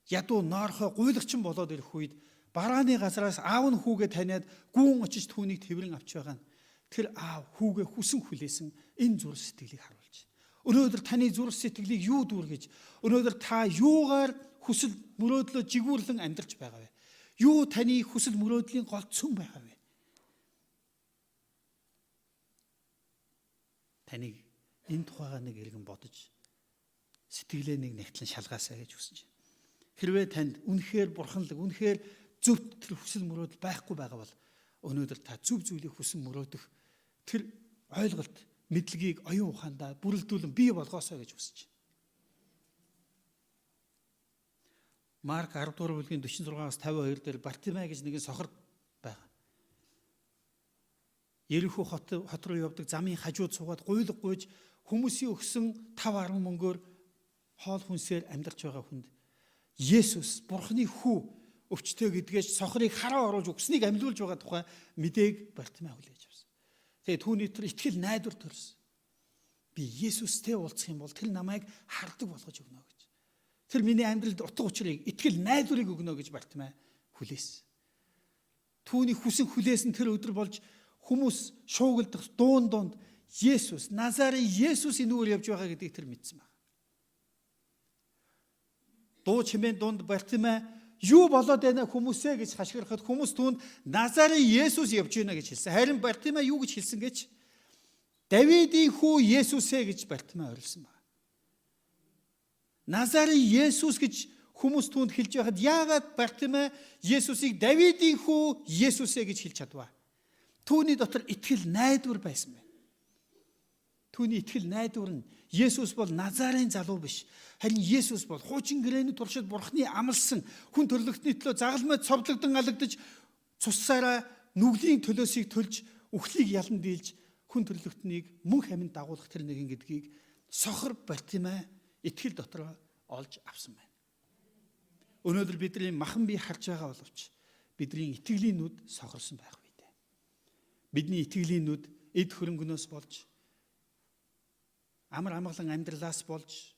ядуу ноорхой гуйлагчин болоод ирэх үед барааны газраас аав нь хүүгээ таниад гүн очиж түүнийг тэврэн авч байгаа нь тэр аав хүүгээ хүсэн хүлээсэн энэ зүрх сэтгэлийг харуулж байна. Өнөөдөр таны зүрх сэтгэлийг юу дүүргэж, өнөөдөр та юугаар хүсэл мөрөөдлөө жигүүрлэн амьдарч байгаа вэ? Юу таны хүсэл мөрөөдлийн гол цөм байгаа вэ? Таныг энэ тухайгаа нэг эргэн бодож сэтгэлээ нэг нэгтлэн шалгаасай гэж хүсэж байна. Хэрвээ танд үнэхээр бурханлаг, үнэхээр зөв тэр хүсэл мөрөөдөл байхгүй байгаа бол өнөөдөр та зөв зүйлийг хүсэн мөрөөдөх тэр ойлголт, мэдлэгийг оюун ухаандаа бүрэлдүүлэн бий болгоосой гэж хүсэж байна. Марк 10 дугаар бүлгийн 46-аас 52 дээр Бартимай гэж нэгэн сохор байгаа. Ерөхөө хот руу явдаг замын хажууд суугаад гуйлга гуйж хүмүүсийн өгсөн 5 10 мөнгөөр хоол хүнсээр амьдарч байгаа хүнд Есүс Бурхны хүү өвчтөй гэдгээс сохрыг хараа оруулж өгснийг амьлуулж байгаа тухай мэдээг Бартимай хүлээж авсан. Тэгээ түүний тэр итгэл найдвар төрсөн. Би Есүстэй уулзах юм бол тэр намайг хардаг болгож өгнө гэж. Тэр миний амьдралд утга учирыг, итгэл найдварыг өгнө гэж Бартимай хүлээсэн. Түүний хүсэн хүлээсэн тэр өдөр болж хүмүүс шуугилдах дуун дунд Есүс, Назарын Есүс энүүгээр явж байгаа гэдгийг тэр мэдсэн байна. Дуу чимээн дунд Бартимай юу болоод байна хүмүүсээ гэж хашгирахад хүмүүс түүнд Назарын Есүс явж байна гэж хэлсэн. Харин Бартимай юу гэж хэлсэн гэж? Давидын хүү Есүсээ гэж Бартимай орилсон байна. Назарын Есүс гэж хүмүүс түүнд хэлж байхад яагаад Бартимай Есүсийг Давидын хүү Есүсээ гэж хэлж чадваа? Түүний дотор итгэл найдвар байсан байна. Түүний итгэл найдвар нь Есүс бол Назарын залуу биш. Харин Есүс бол хуучин гэрээний туршид Бурхны амласан хүн төрлөختний төлөө загалмай цовдлогдон алагдаж цуссаараа нүглийн төлөөсийг төлж үхлийг ялан дийлж хүн төрлөختнийг мөн хаминд дагуулах тэр нэгэн гэдгийг сохор Бартимай итгэл дотроо олж авсан байна. Өнөөдөр бидний махан бие харж байгаа боловч бидний итгэлийн нүд сохорсон байх үедээ. Бидний итгэлийн нүд эд хөрөнгөнөөс болж, амар амгалан амьдралаас болж,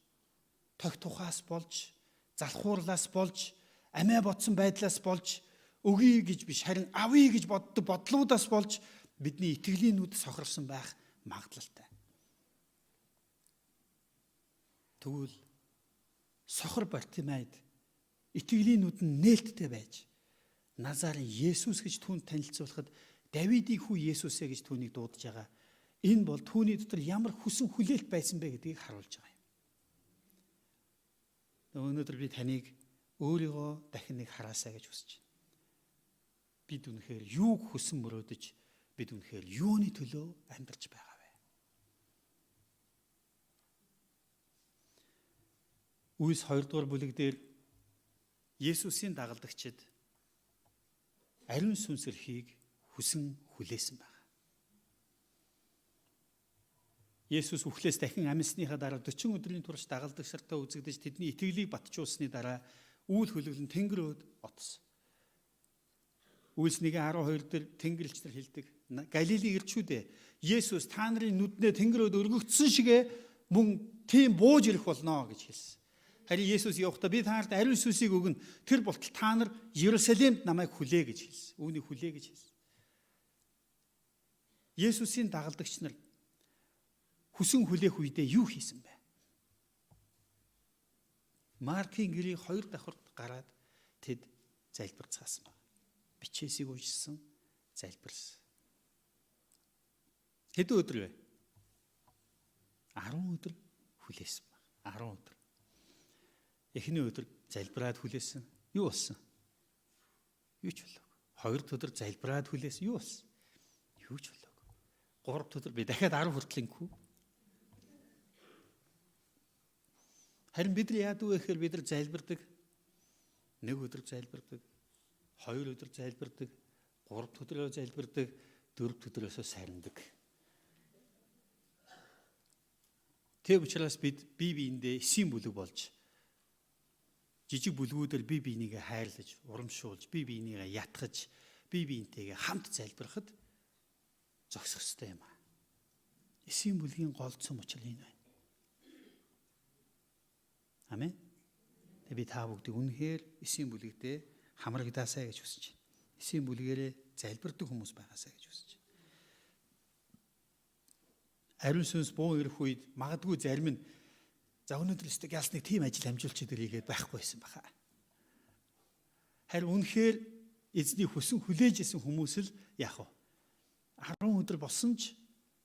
тох тухаас болж, залхуурлаас болж, амиа ботсон байдлаас болж, өгье гэж биш харин авъя гэж боддог бодлуудаас болж бидний итгэлийн нүд сохорсон байх магадлалтай. Тэгвэл сохор Бартимайд итгэлийн нүд нь нээлттэй байж Назарын Есүс гэж түүнд танилцуулахад Давидын хүү Есүсээ гэж түүнийг дуудаж байгаа. Энэ бол түүний дотор ямар хүсэн хүлээлт байсан бэ гэдгийг харуулж байгаа юм. Өнөөдөр би таныг өөрийгөө дахин нэг хараасай гэж хүсэж байна. Бид үнэхээр юуг хүсэн мөрөөдөж, бид үнэхээр юуны төлөө амьдарч байгаа вэ? Үйлс 2 дугаар бүлэг дээр Есүсийн дагалдагчид ариун сүнс эрхийг хүсэн хүлээсэн байна. Есүс үхлээс дахин амьсныхаа дараа 40 өдрийн турш дагалдагч нартай үзэгдэж тэдний итгэлийг батжуулсны дараа үйл хөлөглөн тэнгэр өөд отсон. Үйлс 1:12 дээр тэнгэрлэгч нар хэлдэг. Галилийн ирчүүдээ Есүс та нарын нүднээ тэнгэр өөд өргөгдсөн шигэ мөн тийм бууж ирэх болно гэж хэлсэн. Харин Есүс явахдаа би та нарт ариун сүнсийг өгнө. Тэр болтол та нар Иерусалимд намайг хүлээ гэж хэлсэн. Үүнийг хүлээ гэж хэлсэн. Есүсийн дагалдагч нар хүсэн хүлээх үедээ юу хийсэн бэ? Маркийн гэрийн 2 давхарт гараад тэд залбирцгаасан байна. Бичээсийг уншсан, залбирсан. Хэдэн өдөр вэ? 10 өдөр хүлээсэн байна. 10 өдөр. Эхний өдөр залбираад хүлээсэн. Юу болсон? Юу ч болоогүй. Хоёр дахь өдөр залбираад хүлээсэн. Юу болсон? Юу ч болоогүй. Гурав дахь өдөр би дахиад 10 хүртэл ингэхүү. Харин бид нар яадаг вэ гэхээр бид нар залбирдаг. Нэг өдөр залбирдаг, хоёр өдөр залбирдаг, гурав дахь өдрөө залбирдаг, дөрөв дэх өдрөөсөө сарндаг. Тэр учраас бид бие биендээ эсийн бүлэг болж жижиг бүлгүүдээр бие биенийгээ хайрлаж, урамшуулж, бие биенийгээ ятгах, бие биентэйгээ хамт залбирахад зогсох ёстой юм аа. Эсийн бүлгийн гол цөм учир энэ байна. Амен. Тэгээ би та бүгдийг үнэхээр эсийн бүлэгтээ хамрагдаасай гэж хүсэж байна. Эсийн бүлгээрээ залбирдаг хүмүүс байгаасай гэж хүсэж байна. Ариун сүнс буун ирэх үед магадгүй зарим нь за өнөөдөр өстөг ялс нэг тийм ажил амжуулчих дэрийгээд байхгүй байсан баха. Харин үнэхээр эзний хүсэн хүлээж исэн хүмүүс л яах вэ? 10 өдөр болсон ч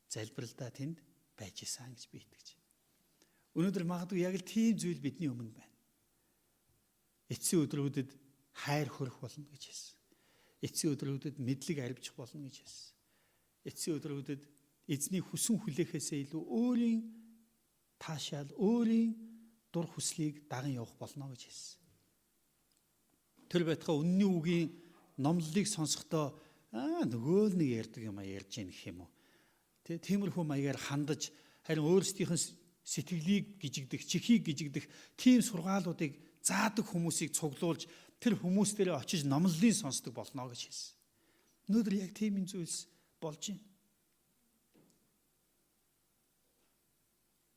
залбиралдаа тэнд байж исэн гэж би итгэж. Өнөөдөр магадгүй яг л тийм зүйл бидний өмнө байна. Эцсийн өдрүүдэд хайр хөрөх болно гэж хэлсэн. Эцсийн өдрүүдэд мэдлэг арвчих болно гэж хэлсэн. Эцсийн өдрүүдэд эзний хүсэн хүлээхээсээ илүү өөрийн таашаал, өөрийн дур хүслийг даган явах болно гэж хэлсэн. Тэр байтугай үнний үгийн номлолыг сонсохдоо нөгөө л нэг ярьдаг юм а ярьж гин гэх юм уу. Тэ тиймэрхүү маягаар хандаж харин өөрсдийнх нь сэтгэлийг гижигдэх, чихийг гижигдэх тийм сургаалуудыг заадаг хүмүүсийг цуглуулж тэр хүмүүс дээрээ очиж номлолыг сонсдог болно гэж хэлсэн. Өнөөдөр яг тийм юм зүйлс болж байна.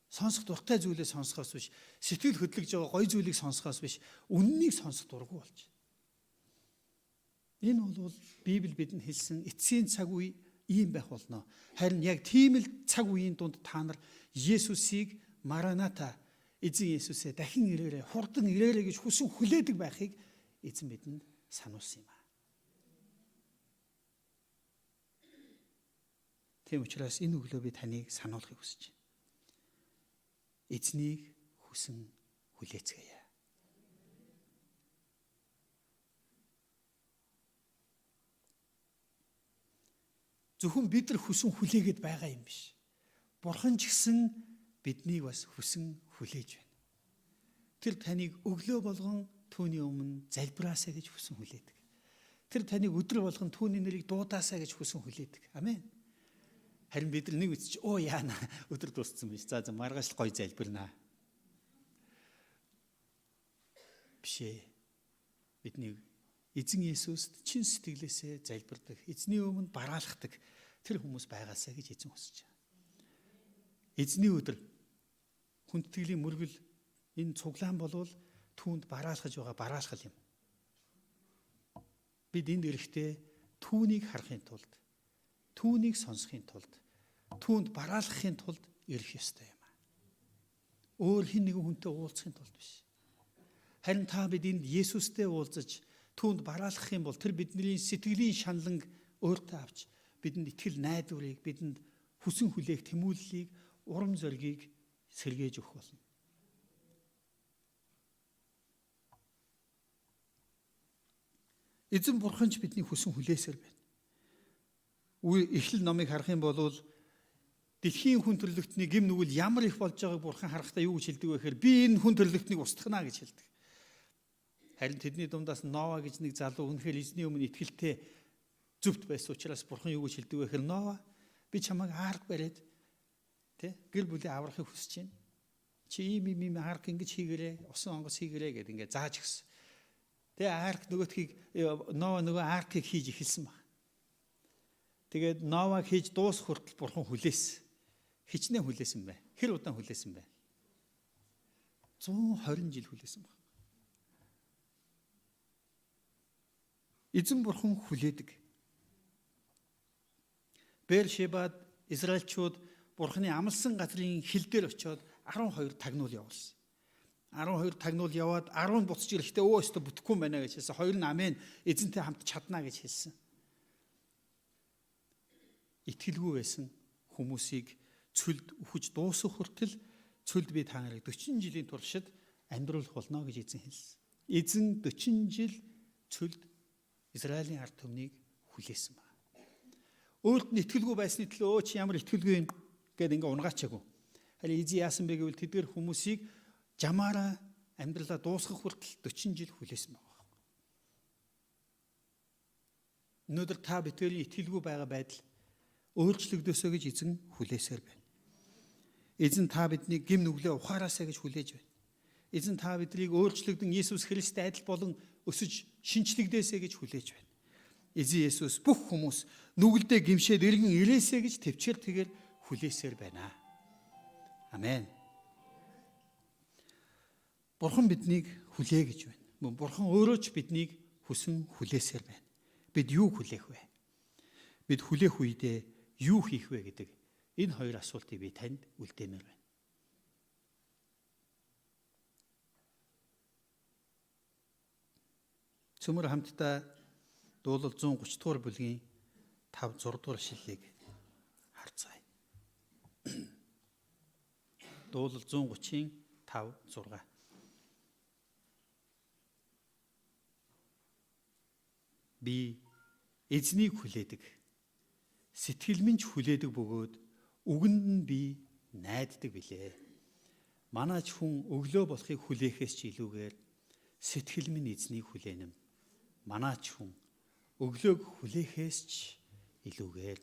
Сонсох дуртай зүйлээ сонсохоос биш, сэтгэл хөдлөж байгаа гоё зүйлийг сонсохоос биш, үннийг сонсох дургүй болж байна. Энэ бол Библи бидэнд хэлсэн эцсийн цаг үе ийм байх болно. Харин яг тийм л цаг үеийн дунд та нар Есүсийг Мараната, эзэн Есүсээ дахин ирээрэй, хурдан ирээрэй гэж хүсэн хүлээдэг байхыг эзэн бидэнд сануулсан юм аа. Тийм учраас энэ өглөө би таныг сануулахыг хүсэж байна. Эзнийг хүсэн хүлээцгээе. Зөвхөн бид нар хүсэн хүлээгээд байгаа юм биш. Бурхан ч гэсэн биднийг бас хүсэн хүлээж байна. Тэр таныг өглөө болгон түүний өмнө залбираасай гэж хүсэн хүлээдэг. Тэр таныг өдөр болгон түүний нэрийг дуудаасай гэж хүсэн хүлээдэг. Амен. Харин бид нар нэг үсч оо яана өдөр дууссан биш. За маргааш л гоё залбирнаа. Биш ээ. Бидний эзэн Есүст чин сэтгэлээсээ залбирдаг, эзний өмнө бараалхдаг тэр хүмүүс байгаасай гэж эзэн хүсэж байна. Эзний өдөр хүндэтгэлийн мөргөл энэ цуглаан болвол түүнд бараалхаж байгаа бараалхал юм. Бид энд ирэхдээ түүнийг харахын тулд, түүнийг сонсохын тулд, түүнд бараалхахын тулд ирэх ёстой юм. Өөр хэн нэгэн хүнтэй уулзахын тулд биш. Харин та бид энд Есүстэй уулзаж түүнд бараалхах юм бол тэр бидний сэтгэлийн шаналнг өөртөө авч бидэнд итгэл найдварыг, бидэнд хүсэн хүлээх тэмүүллийг, урам зоригийг сэргээж өгөх болно. Эзэн бурхан ч бидний хүсэн хүлээсээр байна. Үе эхлэл номыг харах юм бол дэлхийн хүн төрлөختний гэм нүгэл ямар их болж байгааг бурхан харахтаа юу гэж хэлдэг вэ гэхээр би энэ хүн төрлөختнийг устгана гэж хэлдэг. Харин тэдний дундаас Нова гэж нэг залуу үнэхээр эзний өмнө итгэлтэй зөвхт байсан учраас бурхан юу гэж хэлдэг вэ гэхээр Нова, би чамайг арк бариад тэ гэр бүлээ аврахыг хүсэж байна. Чи ийм ийм ийм арк ингэж хийгэрээ, усан онгоц хийгэрээ гэд ингээд зааж өгсөн. Тэгээ арк нөгөөтхийг Нова нөгөө аркыг хийж эхэлсэн баг. Тэгээд Нова хийж дуусах хүртэл бурхан хүлээсэн. Хичнээн хүлээсэн бэ? Хэр удаан хүлээсэн бэ? 120 жил хүлээсэн баг. Эзэн бурхан хүлээдэг. Бершебад Израильчууд бурханы амласан газрын хил дээр очиод 12 тагнуул явуулсан. 12 тагнуул яваад 10 буцаж ирэхдээ өө өстө бүтэхгүй юм байна гэж хэлсэн. 2 нь амен эзэнтэй хамт чадна гэж хэлсэн. Итгэлгүй байсан хүмүүсийг цөлд үхэж дуусах хүртэл цөлд би та нарыг 40 жилийн туршид амьдруулах болно гэж эзэн хэлсэн. Эзэн 40 жил цөлд Израилийн ард түмнийг хүлээсэн байна. Өөрт нь итгэлгүй байсны төлөө өө чи ямар итгэлгүй юм гэд ингээ унгаачаагүй. Харин эзэн яасан бэ гэвэл тэдгэр хүмүүсийг жамаараа амьдралаа дуусгах хүртэл 40 жил хүлээсэн байгаа. Өнөөдөр та бидний итгэлгүй байгаа байдал өөрчлөгдөөсөө гэж эзэн хүлээсээр байна. Эзэн та биднийг гим нүглээ ухаараасаа гэж хүлээж байна. Эзэн та биднийг өөрчлөгдөн Иесус Христтэй адил болон өсөж шинчлэгдээсэй гэж хүлээж байна. Эзэн Иесус бүх хүмүүс нүгэлдээ гимшээд эргэн ирээсэй гэж төвчээр тэгээр хүлээсээр байна. Амен. Бурхан биднийг хүлээ гэж байна. Мөн Бурхан өөрөө ч биднийг хүсэн хүлээсээр байна. Бид юу хүлээх вэ? Бид хүлээх үедээ юу хийх вэ гэдэг энэ хоёр асуултыг би танд үлдээмээр байна. Цөмөр хамтдаа дуулал 130 дугаар бүлгийн 5 6 дугаар ишлэлийг харцгаая. Дуулал 130-ийн 5 6. Би эзнийг хүлээдэг. Сэтгэл минь ч хүлээдэг бөгөөд үгэнд нь би найддаг билээ. Манай ч хүн өглөө болохыг хүлээхээс ч илүүгээр сэтгэл минь эзнийг хүлээнэм. Манай ч хүн өглөөг хүлээхээс ч илүүгээр.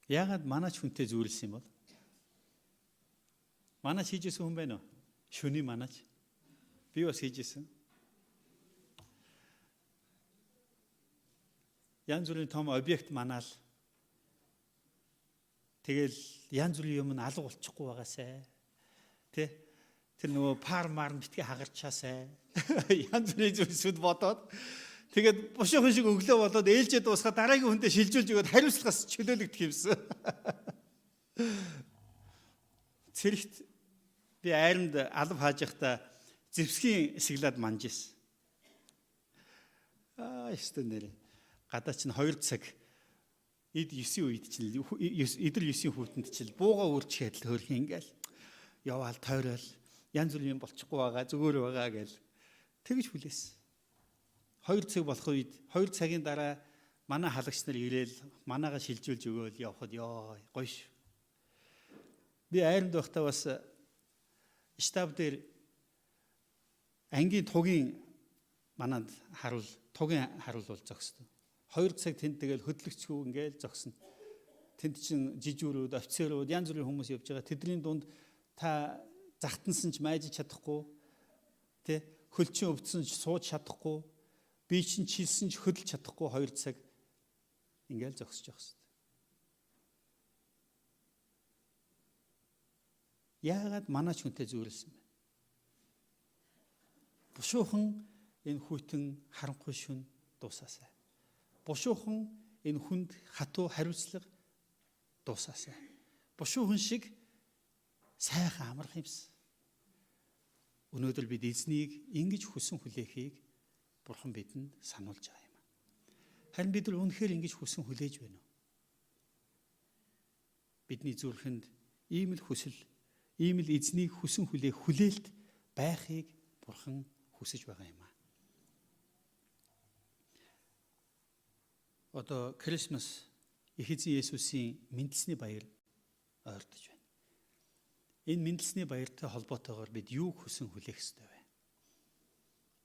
Яагаад манай ч хүнтэй зүйрлсэн юм бол? Манайч хийжсэн хүн байна уу? Шөний манайч. Би бас хийжсэн. Янз бүрийн том объект манаал. Тэгэл янз бүрийн юм нь алга болчихгүй байгаасай. Тэ? Тэр нөгөө пар мар битгий хагарчаасай. Янз бүрийн зүйлсүүд бодоод тэгээд бушуухан шиг өглөө болоод ээлжээ дуусгаад дараагийн хүндээ шилжүүлж өгөөд хариуцлагаас чөлөөлөгдөх юмсан. Цэрэгт би айрамд алав хааж явахдаа зэвсгийн сиглаад манж исэн. Аа, ёстой нэрээ. Гадаа чинь 2 цаг эд 9 үед чинь эдэр 9 хүүтэнд чинь бууга үрчих адил хөөрхөн ингээл яваал тойрол янз бүрийн юм болчихгүй байгаа зүгээр байгаа гэл тэгж хүлээсэн. 2 цаг болох үед 2 цагийн дараа манай халагч нар ирээл манаагаа шилжүүлж өгөөл явхад ёо гоё ш. Би айрамд байхдаа бас штаб дээр ангийн тугийн манад харуул тугийн харуул бол зогсдог. 2 цаг тэнд тэгэл хөдлөгчгүй ингээл зогсно. Тэнд чин жижүүрүүд, офицерууд, янз бүрийн хүмүүс явж байгаа. Тэдний дунд та захтансан ч майжиж чадахгүй, тэ хөлчин өвдсөн ч сууж чадахгүй, би чин чилсэн ч хөдөлж чадахгүй 2 цаг ингээл зогсож явах хэрэгтэй. Яагаад манай ч хүнтэй зүйрлсэн бэ? Бушуухан энэ хүйтэн харанхуй шүн дуусаасай. Бушуухан энэ хүнд хатуу хариуцлага дуусаасай. Бушуухан шиг сайхан амрах юмсан. Өнөөдөр бид эзнийг ингэж хүсэн хүлээхийг Бурхан бидэнд сануулж байгаа юм. Харин бид нар үнэхээр ингэж хүсэн хүлээж байна уу? Бидний зүрхэнд ийм л хүсэл Ийм л эзнийг хүсэн хүлээх хүлээлт байхыг Бурхан хүсэж байгаа юм аа. Одоо Christmas их эзэн Есүсийн мэндэлсний баяр ойртож байна. Энэ мэндэлсний баяртай холбоотойгоор бид юу хүсэн хүлээх ёстой вэ?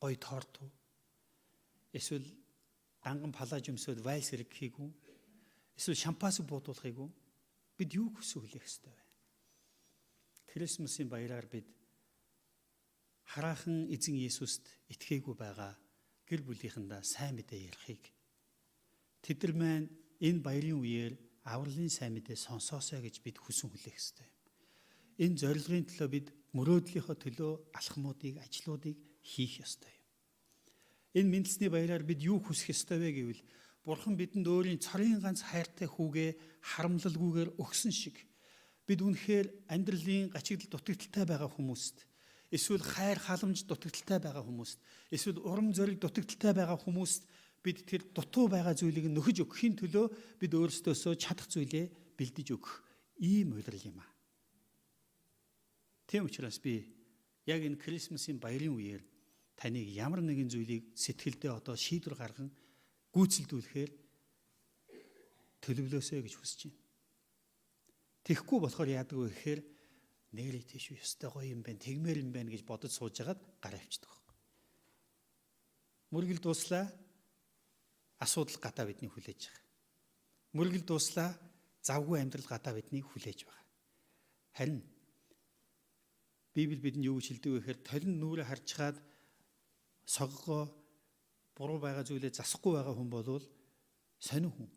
Гой торт уу? Эсвэл данган палаж өмсөөд вальс эргэхийг үү? Эсвэл шампанс буудуулахыг үү? Бид юу хүсэн хүлээх ёстой вэ? Christmas-ийн баяраар бид хараахан эзэн Есүст итгээгүй байгаа гэр бүлийнхэндээ сайн мэдээ ярихыг, тэд нар маань энэ баярын үеэр авралын сайн мэдээ сонсоосой гэж бид хүсэн хүлээх ёстой юм. Энэ зорилгын төлөө бид мөрөөдлийнхөө төлөө алхмуудыг, ажлуудыг хийх ёстой юм. Энэ мэндэлсний баяраар бид юу хүсэх ёстой вэ гэвэл Бурхан бидэнд өөрийн цорын ганц хайртай хүүгээ харамлалгүйгээр өгсөн шиг бид үнэхээр амьдралын гачигдал дутагдaltaй байгаа хүмүүст, эсвэл хайр халамж дутагдaltaй байгаа хүмүүст, эсвэл урам зориг дутагдaltaй байгаа хүмүүст бид тэр дутуу байгаа зүйлийг нөхөж өгөхийн төлөө бид өөрсдөөсөө чадах зүйлээ бэлдэж өгөх ийм улирал юм аа. Тийм учраас би яг энэ Christmas-ийн баярын үеэр таныг ямар нэгэн зүйлийг сэтгэлдээ одоо шийдвэр гарган гүйцэлдүүлэхээр төлөвлөөсэй гэж хүсэж байна. Тэгэхгүй болохоор яадаг вэ гэхээр нэрээ тийш ёстой гоё юм байна, тэгмээр юм байна гэж бодож сууж хагаад гараа авчдаг байхгүй. Мөргөл дууслаа, асуудал гадаа бидний хүлээж байгаа. Мөргөл дууслаа, завгүй амьдрал гадаа бидний хүлээж байгаа. Харин Библи бидэнд юу гэж хэлдэг вэ гэхээр толин нүрээ харж хаад соггоо буруу байгаа зүйлээ засахгүй байгаа хүн болвол сонин хүн.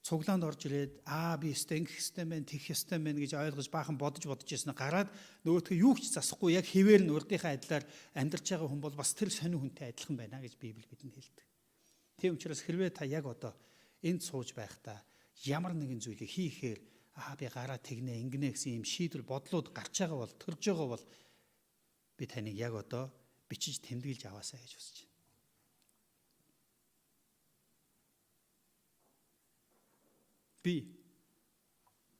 Цуглаанд орж ирээд би өстэй ингэх ёстой мэн, тэгэх ёстой мэн гэж ойлгож баахан бодож ясна гараад нөгөөдхөө юу ч засахгүй яг хэвээр нь урдынхаа адилаар амьдарч байгаа хүн бол бас тэр сонин хүнтэй адилхан байна гэж Библи бидэнд хэлдэг. Тийм учраас хэрвээ та яг одоо энд сууж байхдаа ямар нэгэн зүйлийг хийхээр би гараа тэгнэ ингэнэ гэсэн юм шийдвэр бодлууд гарч байгаа бол төрж байгаа бол би таныг яг одоо бичиж тэмдэглэж аваасай гэж хүсэж байна. Би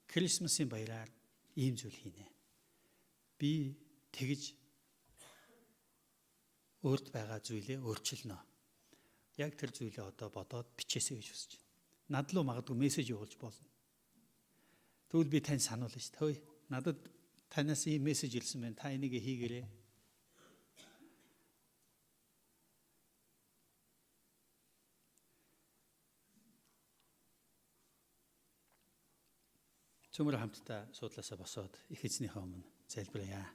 Christmas-ийн баяраар ийм зүйл хийнэ. Би тэгж өөрт байгаа зүйлээ өөрчилнө. Яг тэр зүйлээ одоо бодоод бичээсэй гэж хүсэж байна. Над руу магадгүй мессеж явуулж болно. Тэгвэл би тань сануулна шүү дээ. Хөөе, надад танаас ийм мессеж ирсэн байна. Та энийг хийгээрэй. Цөмөр хамтдаа суудлаасаа босоод их эзнийхээ өмнө залбирая.